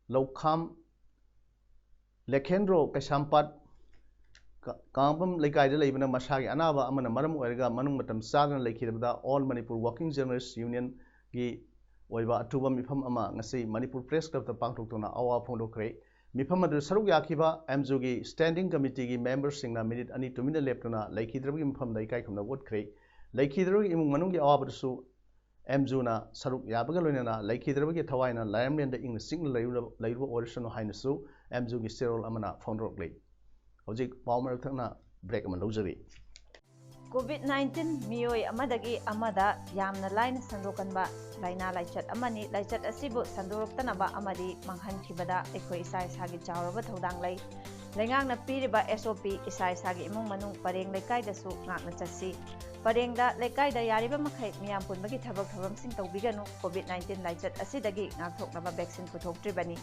ꯂꯧꯈꯥꯝ ꯂꯦꯈꯦꯟꯗ꯭ꯔꯣ ꯀꯩꯁꯥꯝꯄꯥꯠ ꯀ-, ꯀꯥꯡꯕꯝ ꯂꯩꯀꯥꯏꯗ ꯂꯩꯕꯅ ꯃꯁꯥꯒꯤ ꯑꯅꯥꯕ ꯑꯃꯅ ꯃꯔꯝ ꯑꯣꯏꯔꯒ ꯃꯅꯨꯡ ꯃꯇꯝ ꯆꯥꯗꯅ ꯂꯩꯈꯤꯗꯕꯗ All Manipur Working Journalist Union ꯒꯤ ꯑꯣꯏꯕ ꯑꯊꯨꯕ ꯃꯤꯐꯝ ꯑꯃ ꯉꯁꯤ ꯃꯅꯤꯄꯨꯔ ꯄ꯭ꯔꯦꯁ ꯀ꯭ꯂꯕꯇ ꯄꯥꯡꯊꯣꯛꯇꯨꯅ ꯑꯋꯥꯕ ꯐꯣꯡꯗꯣꯛꯈ꯭ꯔꯦ꯫ ꯃꯤꯐꯝ ꯑꯗꯨꯗ ꯁꯔꯨꯛ ꯌꯥꯈꯤꯕ ꯑꯦꯝꯖꯨꯒꯤ ꯁ꯭ꯇꯦꯟꯗꯤꯡ ꯀꯃꯤꯇꯤꯒꯤ ꯃꯦꯝꯕꯔꯁꯤꯡꯅ ꯃꯤꯅꯤꯠ ꯑꯅꯤ ꯇꯨꯃꯤꯟꯅ ꯂꯦꯞꯇꯨꯅ ꯂꯩꯈꯤꯗ꯭ꯔꯕꯒꯤ ꯃꯐꯝꯗ ꯏꯀꯥꯏ ꯈꯨꯝꯅꯕ ꯎꯠꯈ꯭ꯔꯦ꯫ ꯂꯩꯈꯤꯗ꯭ꯔꯕꯒꯤ ꯏꯃꯨꯡ ꯃꯅꯨꯡꯒꯤ ꯑꯋꯥꯕꯗꯁꯨ ꯑꯦꯝꯖꯨꯅ ꯁꯔꯨꯛ ꯌꯥꯕꯒ ꯂꯣꯏꯅꯅ ꯂꯩꯈꯤꯗ꯭ꯔꯕꯒꯤ ꯊꯋꯥꯏꯅ ꯂꯥꯏꯔꯝꯂꯦꯟꯗ ꯏꯪꯅ ꯆꯤꯛꯅ ꯂꯩꯔꯨꯔ-, ꯂꯩꯔꯨꯕ ꯑꯣꯏꯔꯁꯅꯨ ꯍꯥꯏꯅꯁꯨ ꯑꯦꯝꯖꯨꯒꯤ ꯆꯦꯔꯣꯜ ꯑꯃꯅ ꯐꯣꯡꯗꯣꯔꯛꯂꯤ꯫ ꯍꯧꯖꯤꯛ ꯄꯥꯎ ꯃꯔꯛ ꯊꯠꯅ ꯕ꯭ꯔꯦꯛ ꯑꯃ ꯂꯧꯖꯔꯤ꯫ ꯀꯣꯚꯤꯗ ꯅꯥꯏꯟꯇꯤꯟ ꯃꯤꯑꯣꯏ ꯑꯃꯗꯒꯤ ꯑꯃꯗ ꯌꯥꯝꯅ ꯂꯥꯏꯅ ꯁꯟꯗꯣꯛꯀꯟꯕ ꯂꯥꯏꯅꯥ ꯂꯥꯏꯆꯠ ꯑꯃꯅꯤ꯫ ꯂꯥꯏꯆꯠ ꯑꯁꯤꯕꯨ ꯁꯟꯗꯣꯔꯛꯇꯅꯕ ꯑꯃꯗꯤ ꯃꯥꯡꯍꯟꯈꯤꯕꯗ ꯑꯩꯈꯣꯏ ꯏꯁꯥ ꯏꯁꯥꯒꯤ ꯆꯥꯎꯔꯕ ꯊꯧꯗꯥꯡ ꯂꯩ꯫ ꯂꯩꯉꯥꯛꯅ ꯄꯤꯔꯤꯕ ꯑꯦꯁ ꯑꯣ ꯄꯤ ꯏꯁꯥ ꯏꯁꯥꯒꯤ ꯏꯃꯨꯡ ꯃꯅꯨꯡ ꯄꯔꯦꯡ ꯂꯩꯀꯥꯏꯗꯁꯨ ꯉꯥꯛꯅ ꯆꯠꯁꯤ꯫ ꯄꯔꯦꯡꯗ, ꯂꯩꯀꯥꯏꯗ ꯌꯥꯔꯤꯕ ꯃꯈꯩ ꯃꯤꯌꯥꯝ ꯄꯨꯟꯕꯒꯤ ꯊꯕꯛ ꯊꯧꯔꯝꯁꯤꯡ ꯇꯧꯕꯤꯒꯅꯨ꯫ ꯀꯣꯚꯤꯗ ꯅꯥꯏꯟꯇꯤꯟ ꯂꯥꯏꯆꯠ ꯑꯁꯤꯗꯒꯤ ꯉꯥꯛꯊꯣꯛꯅꯕ ꯚꯦꯛꯁꯤꯟ ꯄꯨꯊꯣꯛꯇ꯭ꯔꯤꯕꯅꯤ꯫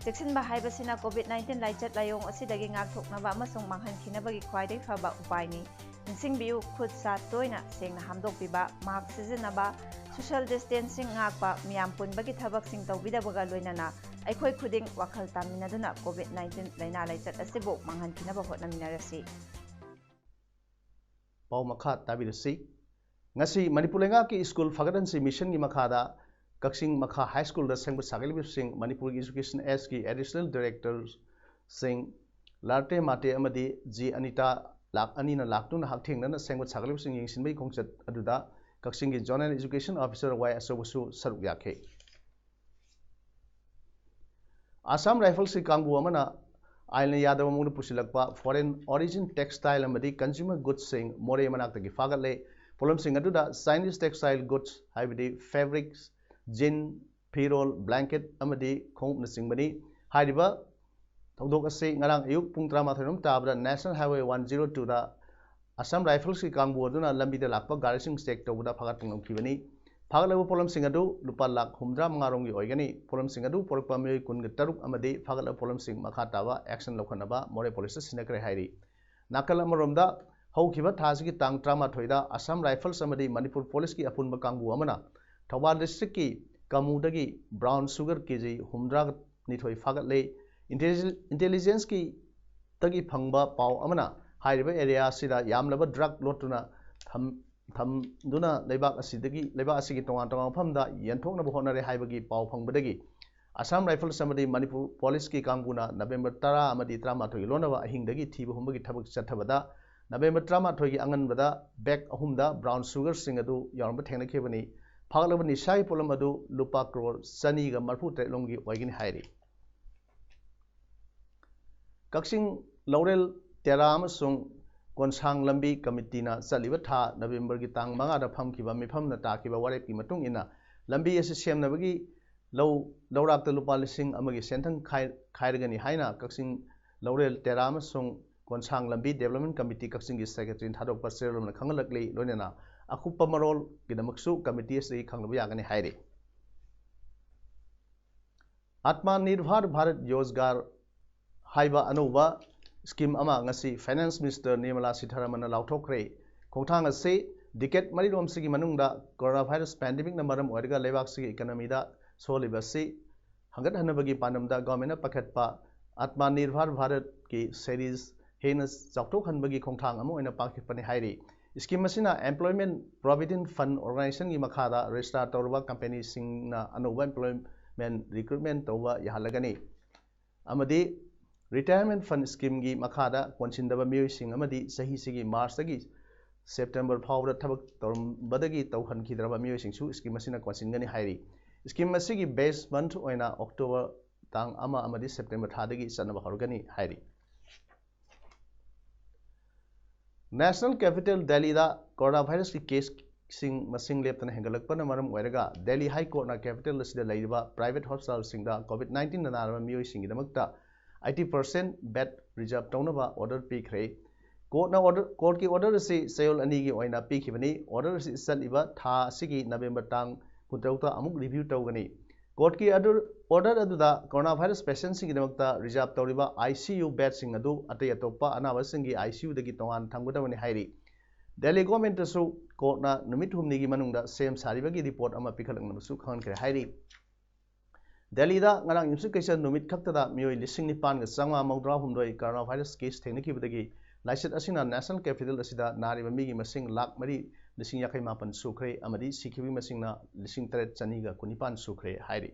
ꯆꯦꯛꯁꯤꯟꯕ ꯍꯥꯏꯕꯁꯤꯅ ꯀꯣꯚꯤꯗ ꯅꯥꯏꯟꯇꯤꯟ ꯂꯥꯏꯆꯠ ꯂꯥꯏꯑꯣꯡ ꯑꯁꯤꯗꯒꯤ ꯉꯥꯛꯊꯣꯛꯅꯕ ꯑꯃꯁꯨꯡ ꯃꯥꯡꯍꯟꯈꯤꯅꯕꯒꯤ ꯈ꯭ꯋꯥꯏꯗꯒꯤ ꯐꯕ ꯎꯄꯥꯏꯅꯤ꯫ ꯅꯤꯡꯁꯤꯡꯕꯤꯌꯨ, ꯈꯨꯠ ꯁꯥ ꯇꯣꯏꯅ ꯁꯦꯡꯅ ꯍꯥꯝꯗꯣꯛꯄꯤꯕ, ꯃꯥꯁꯛ ꯁꯤꯖꯤꯟꯅꯕ, ꯁꯣꯁꯤꯌꯦꯜ ꯗꯤꯁꯇꯦꯟꯁꯤꯡ ꯉꯥꯛꯄ, ꯃꯤꯌꯥꯝ ꯄꯨꯟꯕꯒꯤ ꯊꯕꯛꯁꯤꯡ ꯇꯧꯕꯤꯗꯕꯒ ꯂꯣꯏꯅꯅ ꯑꯩꯈꯣꯏ ꯈꯨꯗꯤꯡ ꯋꯥꯈꯜ ꯇꯥꯃꯤꯟꯅꯗꯨꯅ COVID nineteen ꯂꯥꯏꯅꯥ ꯂꯥꯏꯆꯠ ꯑꯁꯤꯕꯨ ꯃꯥꯡꯍꯟꯈꯤꯅꯕ ꯍꯣꯠꯅꯃꯤꯟꯅꯔꯁꯤ꯫ ꯄꯥꯎ ꯃꯈꯥ ꯇꯥꯕꯤꯔꯁꯤ꯫ ꯉꯁꯤ ꯃꯅꯤꯄꯨꯔ ꯂꯩꯉꯥꯛꯀꯤ ꯁ꯭ꯀꯨꯜ ꯐꯒꯠꯍꯟꯁꯤ ꯃꯤꯁꯟꯒꯤ ꯃꯈꯥꯗ ꯀꯛꯆꯤꯡ ꯃꯈꯥ ꯍꯥꯏ ꯁ꯭ꯀꯨꯜꯗ ꯁꯦꯝꯒꯠ ꯁꯥꯒꯠꯂꯤꯕꯁꯤꯡ ꯃꯅꯤꯄꯨꯔꯒꯤ ꯏꯖꯨꯀꯦꯁꯟ ꯑꯦꯖꯀꯤ ꯑꯦꯗꯤꯁꯅꯦꯜ ꯗꯥꯏꯔꯦꯛꯇꯔꯁꯤꯡ ꯂꯥꯔꯇꯦ ꯃꯥꯇꯦ ꯑꯃꯗꯤ ꯖꯤ ꯑꯅꯤꯇꯥ ꯂꯥꯛ ꯑꯅꯤꯅ ꯂꯥꯛꯇꯨꯅ ꯍꯛꯊꯦꯡꯅꯅ ꯁꯦꯝꯒꯠ ꯁꯥꯒꯠꯂꯤꯕꯁꯤꯡ ꯌꯦꯡꯁꯤꯟꯕꯒꯤ ꯈꯣꯡꯆꯠ ꯑꯗꯨꯗ ꯀꯛꯆꯤꯡꯒꯤ ꯖꯣꯅꯦꯜ ꯏꯖꯨꯀꯦꯁꯟ ꯑꯣꯐꯤꯁꯔ ꯋꯥꯏ ꯑꯆꯧꯕꯁꯨ ꯁꯔꯨꯛ ꯌꯥꯈꯤ꯫ ꯑꯁꯥꯝ ꯔꯥꯏꯐꯜꯁꯀꯤ ꯀꯥꯡꯕꯨ ꯑꯃꯅ ꯑꯥꯏꯟꯅ ꯌꯥꯗꯕ ꯃꯑꯣꯡꯗ ꯄꯨꯁꯤꯜꯂꯛꯄ foreign origin textile ꯑꯃꯗꯤ consumer goodsꯁꯤꯡ ꯃꯣꯔꯦ ꯃꯅꯥꯛꯇꯒꯤ ꯐꯥꯒꯠꯂꯦ꯫ ꯄꯣꯠꯂꯝꯁꯤꯡ ꯑꯗꯨꯗ Chinese textile goods ꯍꯥꯏꯕꯗꯤ fabrics, jean, ꯐꯤꯔꯣꯜ, blanket ꯑꯃꯗꯤ ꯈꯣꯡꯎꯞꯅꯆꯤꯡꯕꯅꯤ꯫ ꯍꯥꯏꯔꯤꯕ ꯊꯧꯗꯣꯛ ꯑꯁꯤ ꯉꯔꯥꯡ ꯑꯌꯨꯛ ꯄꯨꯡ ꯇꯔꯥꯃꯥꯊꯣꯏ ꯔꯣꯝ ꯇꯥꯕꯗ National Highway one zero twoꯗ Assam ꯔꯥꯏꯐꯜꯁꯀꯤ ꯀꯥꯡꯕꯨ ꯑꯗꯨꯅ ꯂꯝꯕꯤꯗ ꯂꯥꯛꯄ ꯒꯥꯔꯤꯁꯤꯡ ꯆꯦꯛ ꯇꯧꯕꯗ ꯐꯥꯒꯠꯄ ꯉꯝꯈꯤꯕꯅꯤ꯫ ꯐꯥꯒꯠꯂꯕ ꯄꯣꯠꯂꯝꯁꯤꯡ ꯑꯗꯨ ꯂꯨꯄꯥ ꯂꯥꯈ ꯍꯨꯝꯐꯨꯇꯔꯥ ꯃꯉꯥ ꯔꯣꯝꯒꯤ ꯑꯣꯏꯒꯅꯤ꯫ ꯄꯣꯠꯂꯝꯁꯤꯡ ꯑꯗꯨ ꯄꯨꯔꯛꯄ ꯃꯤꯑꯣꯏ ꯀꯨꯟꯒ ꯇꯔꯨꯛ ꯑꯃꯗꯤ ꯐꯥꯒꯠꯂꯕ ꯄꯣꯠꯂꯝꯁꯤꯡ ꯃꯈꯥ ꯇꯥꯕ action ꯂꯧꯈꯠꯅꯕ ꯃꯣꯔꯦ ꯄꯨꯂꯤꯁꯇ ꯁꯤꯟꯅꯈ꯭ꯔꯦ ꯍꯥꯏꯔꯤ꯫ ꯅꯥꯀꯜ ꯑꯃꯔꯣꯝꯗ, ꯍꯧꯈꯤꯕ ꯊꯥ ꯑꯁꯤꯒꯤ ꯇꯥꯡ ꯇꯔꯥꯃꯥꯊꯣꯏꯗ ꯑꯁꯥꯝ ꯔꯥꯏꯐꯜꯁ ꯑꯃꯗꯤ ꯃꯅꯤꯄꯨꯔ ꯄꯨꯂꯤꯁꯀꯤ ꯑꯄꯨꯟꯕ ꯀꯥꯡꯕꯨ ꯑꯃꯅ ꯊꯧꯕꯥꯜ ꯗꯤꯁꯇ꯭ꯔꯤꯛꯀꯤ ꯀꯃꯨꯗꯒꯤ brown sugar ꯀꯦ ꯖꯤ ꯍꯨꯝꯐꯨꯇꯔꯥ ꯅꯤꯊꯣꯏ ꯐꯥꯒꯠꯂꯦ꯫ ꯏꯟꯇꯦꯂꯤꯖꯦꯟꯁꯀꯤ ꯇꯒꯤ ꯐꯪꯕ ꯄꯥꯎ ꯑꯃꯅ ꯍꯥꯏꯔꯤꯕ ꯑꯦꯔꯤꯌꯥ ꯑꯁꯤꯗ ꯌꯥꯝꯂꯕ ꯗ꯭ꯔꯒ ꯂꯣꯠꯇꯨꯅ ꯊꯝ-, ꯊꯝꯗꯨꯅ ꯂꯩꯕꯥꯛ ꯑꯁꯤꯗꯒꯤ, ꯂꯩꯕꯥꯛ ꯑꯁꯤꯒꯤ ꯇꯣꯉꯥꯟ ꯇꯣꯉꯥꯟꯕ ꯃꯐꯝꯗ ꯌꯦꯟꯊꯣꯛꯅꯕ ꯍꯣꯠꯅꯔꯦ ꯍꯥꯏꯕꯒꯤ ꯄꯥꯎ ꯐꯪꯕꯗꯒꯤ ꯑꯁꯥꯝ ꯔꯥꯏꯐꯜꯁ ꯑꯃꯗꯤ ꯃꯅꯤꯄꯨꯔ ꯄꯨꯂꯤꯁꯀꯤ ꯀꯥꯡꯕꯨꯅ ꯅꯕꯦꯝꯕꯔ ꯇꯔꯥ ꯑꯃꯗꯤ ꯇꯔꯥꯃꯥꯊꯣꯏꯒꯤ ꯂꯣꯟꯅꯕ ꯑꯍꯤꯡꯗꯒꯤ ꯊꯤꯕ ꯍꯨꯝꯕꯒꯤ ꯊꯕꯛ ꯆꯠꯊꯕꯗ ꯅꯕꯦꯝꯕꯔ ꯇꯔꯥꯃꯥꯊꯣꯏꯒꯤ ꯑꯉꯟꯕꯗ ꯕꯦꯒ ꯑꯍꯨꯝꯗ brown sugarꯁꯤꯡ ꯑꯗꯨ ꯌꯥꯎꯔꯝꯕ ꯊꯦꯡꯅꯈꯤꯕꯅꯤ꯫ ꯐꯥꯒꯠꯂꯕ ꯅꯤꯁꯥꯒꯤ ꯄꯣꯠꯂꯝ ꯑꯗꯨ ꯂꯨꯄꯥ ꯀ꯭ꯔꯣꯔ ꯆꯅꯤꯒ ꯃꯔꯤꯐꯨ ꯇꯔꯦꯠ ꯂꯣꯝꯒꯤ ꯑꯣꯏꯒꯅꯤ ꯍꯥꯏꯔꯤ꯫ ꯀꯛꯆꯤꯡ ꯂꯧꯔꯦꯜ ꯇꯦꯔꯥ ꯑꯃꯁꯨꯡ ꯀꯣꯟꯁꯥꯡ ꯂꯝꯕꯤ ꯀꯃꯤꯇꯤꯅ ꯆꯠꯂꯤꯕ ꯊꯥ ꯅꯕꯦꯝꯕꯔꯒꯤ ꯇꯥꯡ ꯃꯉꯥꯗ ꯐꯝꯈꯤꯕ ꯃꯤꯐꯝꯅ ꯇꯥꯈꯤꯕ ꯋꯥꯔꯦꯞꯀꯤ ꯃꯇꯨꯡ ꯏꯟꯅ ꯂꯝꯕꯤ ꯑꯁꯤ ꯁꯦꯝꯅꯕꯒꯤ ꯂꯧ ꯂꯧꯔꯥꯛꯇ ꯂꯨꯄꯥ ꯂꯤꯁꯤꯡ ꯑꯃꯒꯤ ꯁꯦꯟꯊꯪ ꯈꯥꯏ-, ꯈꯥꯏꯔꯒꯅꯤ ꯍꯥꯏꯅ ꯀꯛꯆꯤꯡ ꯂꯧꯔꯦꯜ ꯇꯦꯔꯥ ꯑꯃꯁꯨꯡ ꯀꯣꯟꯁꯥꯡ ꯂꯝꯕꯤ ꯗꯦꯕꯂꯞꯃꯦꯟ ꯀꯃꯤꯇꯤ ꯀꯛꯆꯤꯡꯒꯤ ꯁꯦꯀ꯭ꯔꯦꯇꯔꯤꯅ ꯊꯥꯗꯣꯛꯄ ꯆꯦꯔꯣꯜ ꯑꯃꯅ ꯈꯪꯍꯜꯂꯛꯂꯤ꯫ ꯂꯣꯏꯅꯅ ꯑꯀꯨꯞꯄ ꯃꯔꯣꯜꯒꯤꯗꯃꯛꯁꯨ ꯀꯃꯤꯇꯤ ꯑꯁꯤꯗꯒꯤ ꯈꯪꯅꯕ ꯌꯥꯒꯅꯤ ꯍꯥꯏꯔꯤ꯫ ꯑꯥꯠꯃꯥ ꯅꯤꯔꯚꯥꯔ ꯚꯥꯔꯠ ꯔꯣꯖꯒꯥꯔ ꯍꯥꯏꯕ ꯑꯅꯧꯕ ꯁ꯭ꯀꯤꯝ ꯑꯃ ꯉꯁꯤ ꯐꯥꯏꯅꯥꯟꯁ ꯃꯤꯅꯤꯁꯇꯔ ꯅꯤꯔꯃꯂꯥ ꯁꯤꯊꯥꯔꯥꯃꯟꯅ ꯂꯥꯎꯊꯣꯛꯈ꯭ꯔꯦ꯫ ꯈꯣꯡꯊꯥꯡ ꯑꯁꯤ ꯗꯤꯀꯦꯠ ꯃꯔꯤꯔꯣꯝꯁꯤꯒꯤ ꯃꯅꯨꯡꯗ ꯀꯣꯔꯣꯅꯥ ꯚꯥꯏꯔꯁ ꯄꯦꯟꯗꯦꯃꯤꯛꯅ ꯃꯔꯝ ꯑꯣꯏꯔꯒ ꯂꯩꯕꯥꯛꯁꯤꯒꯤ ꯏꯀꯣꯅꯣꯃꯤꯗ ꯁꯣꯛꯍꯜꯂꯤꯕ ꯑꯁꯤ ꯍꯦꯟꯒꯠꯍꯟꯅꯕꯒꯤ ꯄꯥꯟꯗꯝꯗ ꯒꯣꯔꯃꯦꯟꯅ ꯄꯥꯏꯈꯠꯄ ꯑꯥꯠꯃꯥ ꯅꯤꯔꯚꯔ ꯚꯥꯔꯠꯀꯤ ꯁꯦꯔꯤꯖ ꯍꯦꯟꯅ ꯆꯥꯎꯊꯣꯛꯍꯟꯕꯒꯤ ꯈꯣꯡꯊꯥꯡ ꯑꯃ ꯑꯣꯏꯅ ꯄꯥꯡꯊꯣꯛꯄꯅꯤ ꯍꯥꯏꯔꯤ꯫ ꯁ꯭ꯀꯤꯝ ꯑꯁꯤꯅ Employment Provident Fund Organizationꯒꯤ ꯃꯈꯥꯗ ꯔꯦꯖꯤꯁꯇꯥꯔ ꯇꯧꯔꯕ ꯀꯝꯄꯦꯅꯤꯁꯤꯡꯅ ꯑꯅꯧꯕ employment recruitment ꯇꯧꯕ ꯌꯥꯍꯜꯂꯒꯅꯤ ꯑꯃꯗꯤ Retirement Fund Schemeꯒꯤ ꯃꯈꯥꯗ ꯀꯣꯟꯁꯤꯟꯗꯕ ꯃꯤꯑꯣꯏꯁꯤꯡ ꯑꯃꯗꯤ ꯆꯍꯤꯁꯤꯒꯤ ꯃꯥꯔꯆꯇꯒꯤ ꯁꯦꯞꯇꯦꯝꯕꯔ ꯐꯥꯎꯕꯗ ꯊꯕꯛ ꯇꯧꯔꯝꯕꯗꯒꯤ ꯇꯧꯍꯟꯈꯤꯗ꯭ꯔꯕ ꯃꯤꯑꯣꯏꯁꯤꯡꯁꯨ ꯁ꯭ꯀꯤꯝ ꯑꯁꯤꯅ ꯀꯣꯟꯁꯤꯟꯒꯅꯤ ꯍꯥꯏꯔꯤ꯫ ꯁ꯭ꯀꯤꯝ ꯑꯁꯤꯒꯤ base month ꯑꯣꯏꯅ ꯑꯣꯛꯇꯣꯕꯔ ꯇꯥꯡ ꯑꯃ ꯑꯃꯗꯤ ꯁꯦꯞꯇꯦꯝꯕꯔ ꯊꯥꯗꯒꯤ ꯆꯠꯅꯕ ꯍꯧꯔꯒꯅꯤ ꯍꯥꯏꯔꯤ꯫ National Capital ꯗꯦꯜꯂꯤꯗ ꯀꯣꯔꯣꯅꯥ ꯚꯥꯏꯔꯁꯀꯤ ꯀꯦꯁꯁꯤꯡ ꯃꯁꯤꯡ ꯂꯦꯞꯇꯅ ꯍꯦꯟꯒꯠꯂꯛꯄꯅ ꯃꯔꯝ ꯑꯣꯏꯔꯒ ꯗꯦꯜꯂꯤ ꯍꯥꯏ ꯀꯣꯔꯠꯅ capital ꯑꯁꯤꯗ ꯂꯩꯔꯤꯕ private hospitalꯁꯤꯡꯗ COVID nineteenꯗ ꯅꯥꯔꯕ ꯃꯤꯑꯣꯏꯁꯤꯡꯒꯤꯗꯃꯛꯇ eighty percent bed reserve ꯇꯧꯅꯕ order ꯄꯤꯈ꯭ꯔꯦ꯫ ꯀꯣꯔꯠꯅ order, ꯀꯣꯔꯠꯀꯤ order ꯑꯁꯤ ꯆꯌꯣꯜ ꯑꯅꯤꯒꯤ ꯑꯣꯏꯅ ꯄꯤꯈꯤꯕꯅꯤ꯫ Order ꯑꯁꯤ ꯆꯠꯂꯤꯕ ꯊꯥ ꯑꯁꯤꯒꯤ ꯅꯕꯦꯝꯕꯔ ꯇꯥꯡ ꯀꯨꯟꯇꯔꯨꯛꯇ ꯑꯃꯨꯛ review ꯇꯧꯒꯅꯤ꯫ ꯀꯣꯔꯠꯀꯤ order, order ꯑꯗꯨꯗ ꯀꯣꯔꯣꯅꯥ ꯚꯥꯏꯔꯁ patientꯁꯤꯡꯒꯤꯗꯃꯛꯇ reserve ꯇꯧꯔꯤꯕ ICU bedꯁꯤꯡ ꯑꯗꯨ ꯑꯇꯩ ꯑꯇꯣꯞꯄ ꯑꯅꯥꯕꯁꯤꯡꯒꯤ ICUꯗꯒꯤ ꯇꯣꯉꯥꯟ ꯊꯝꯒꯗꯕꯅꯤ ꯍꯥꯏꯔꯤ꯫ ꯗꯦꯜꯂꯤ ꯒꯣꯔꯃꯦꯟꯇꯁꯨ ꯀꯣꯔꯠꯅ ꯅꯨꯃꯤꯠ ꯍꯨꯝꯅꯤꯒꯤ ꯃꯅꯨꯡꯗ ꯁꯦꯝ ꯁꯥꯔꯤꯕꯒꯤ report ꯑꯃ ꯄꯤꯈꯠꯂꯛꯅꯕꯁꯨ ꯈꯪꯍꯟꯈ꯭ꯔꯦ ꯍꯥꯏꯔꯤ꯫ ꯗꯦꯜꯂꯤꯗ ꯉꯔꯥꯡ ꯌꯨꯝꯁꯀꯩꯁ ꯅꯨꯃꯤꯠ ꯈꯛꯇꯗ ꯃꯤꯑꯣꯏ ꯂꯤꯁꯤꯡ ꯅꯤꯄꯥꯟꯒ ꯆꯥꯝꯃꯉꯥ ꯃꯧꯗ꯭ꯔꯥ ꯍꯨꯝꯗꯣꯏ ꯀꯣꯔꯣꯅꯥ ꯚꯥꯏꯔꯁ ꯀꯦꯁ ꯊꯦꯡꯅꯈꯤꯕꯗꯒꯤ ꯂꯥꯏꯆꯠ ꯑꯁꯤꯅ ꯅꯦꯁꯅꯦꯜ ꯀꯦꯄꯤꯇꯦꯜ ꯑꯁꯤꯗ ꯅꯥꯔꯤꯕ ꯃꯤꯒꯤ ꯃꯁꯤꯡ ꯂꯥꯈ ꯃꯔꯤ ꯂꯤꯁꯤꯡ ꯌꯥꯡꯈꯩ ꯃꯥꯄꯟ ꯁꯨꯈ꯭ꯔꯦ ꯑꯃꯗꯤ ꯁꯤꯈꯤꯕꯒꯤ ꯃꯁꯤꯡꯅ ꯂꯤꯁꯤꯡ ꯇꯔꯦꯠ ꯆꯅꯤꯒ ꯀꯨꯟꯅꯤꯄꯥꯟ ꯁꯨꯈ꯭ꯔꯦ ꯍꯥꯏꯔꯤ꯫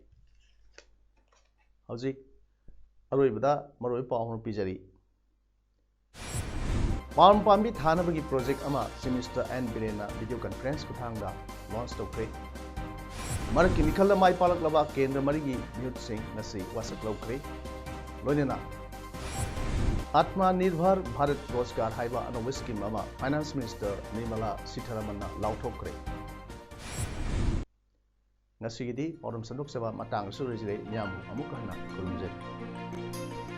ꯍꯧꯖꯤꯛ ꯑꯔꯣꯏꯕꯗ ꯃꯔꯨꯑꯣꯏꯕ ꯄꯥꯎ ꯑꯃ ꯄꯤꯖꯔꯤ꯫ ꯄꯥꯝ ꯄꯥꯝꯕꯤ ꯊꯥꯅꯕꯒꯤ ꯄ꯭ꯔꯣꯖꯦꯛ ꯑꯃ ꯆꯤꯐ ꯃꯤꯅꯤꯁꯇꯔ ꯑꯦꯟ ꯕꯤꯔꯦꯟꯅ ꯚꯤꯗꯤꯑꯣ ꯀꯟꯐꯔꯦꯟꯁ ꯈꯨꯊꯥꯡꯗ ꯂꯣꯟꯆ ꯇꯧꯈ꯭ꯔꯦ꯫ ꯃꯔꯛꯀꯤ ꯃꯤꯈꯜꯗ ꯃꯥꯏ ꯄꯥꯛꯂꯛꯂꯕ ꯀꯦꯟꯗ꯭ꯔ ꯃꯔꯤꯒꯤ ꯃꯤꯍꯨꯠꯁꯤꯡ ꯉꯁꯤ ꯋꯥꯁꯛ ꯂꯧꯈ꯭ꯔꯦ꯫ ꯂꯣꯏꯅꯅ ꯑꯥꯠꯃꯥ ꯅꯤꯔꯚꯔ ꯚꯥꯔꯠ ꯔꯣꯖꯒꯥꯔ ꯍꯥꯏꯕ ꯑꯅꯧꯕ ꯁ꯭ꯀꯤꯝ ꯑꯃ ꯐꯥꯏꯅꯥꯟꯁ ꯃꯤꯅꯤꯁꯇꯔ ꯅꯤꯔꯃꯂꯥ ꯁꯤꯊꯥꯔꯥꯃꯟꯅ ꯂꯥꯎꯊꯣꯛꯈ꯭ꯔꯦ꯫ ꯉꯁꯤꯒꯤꯗꯤ ꯄꯥꯎꯗꯝ ꯁꯟꯗꯣꯛꯆꯕ ꯃꯇꯥꯡ ꯑꯁꯤꯗ ꯂꯣꯏꯁꯤꯜꯂꯦ꯫ ꯃꯤꯌꯥꯝꯕꯨ ꯑꯃꯨꯛ ꯍꯟꯅ ꯈꯨꯔꯨꯝꯖꯔꯤ꯫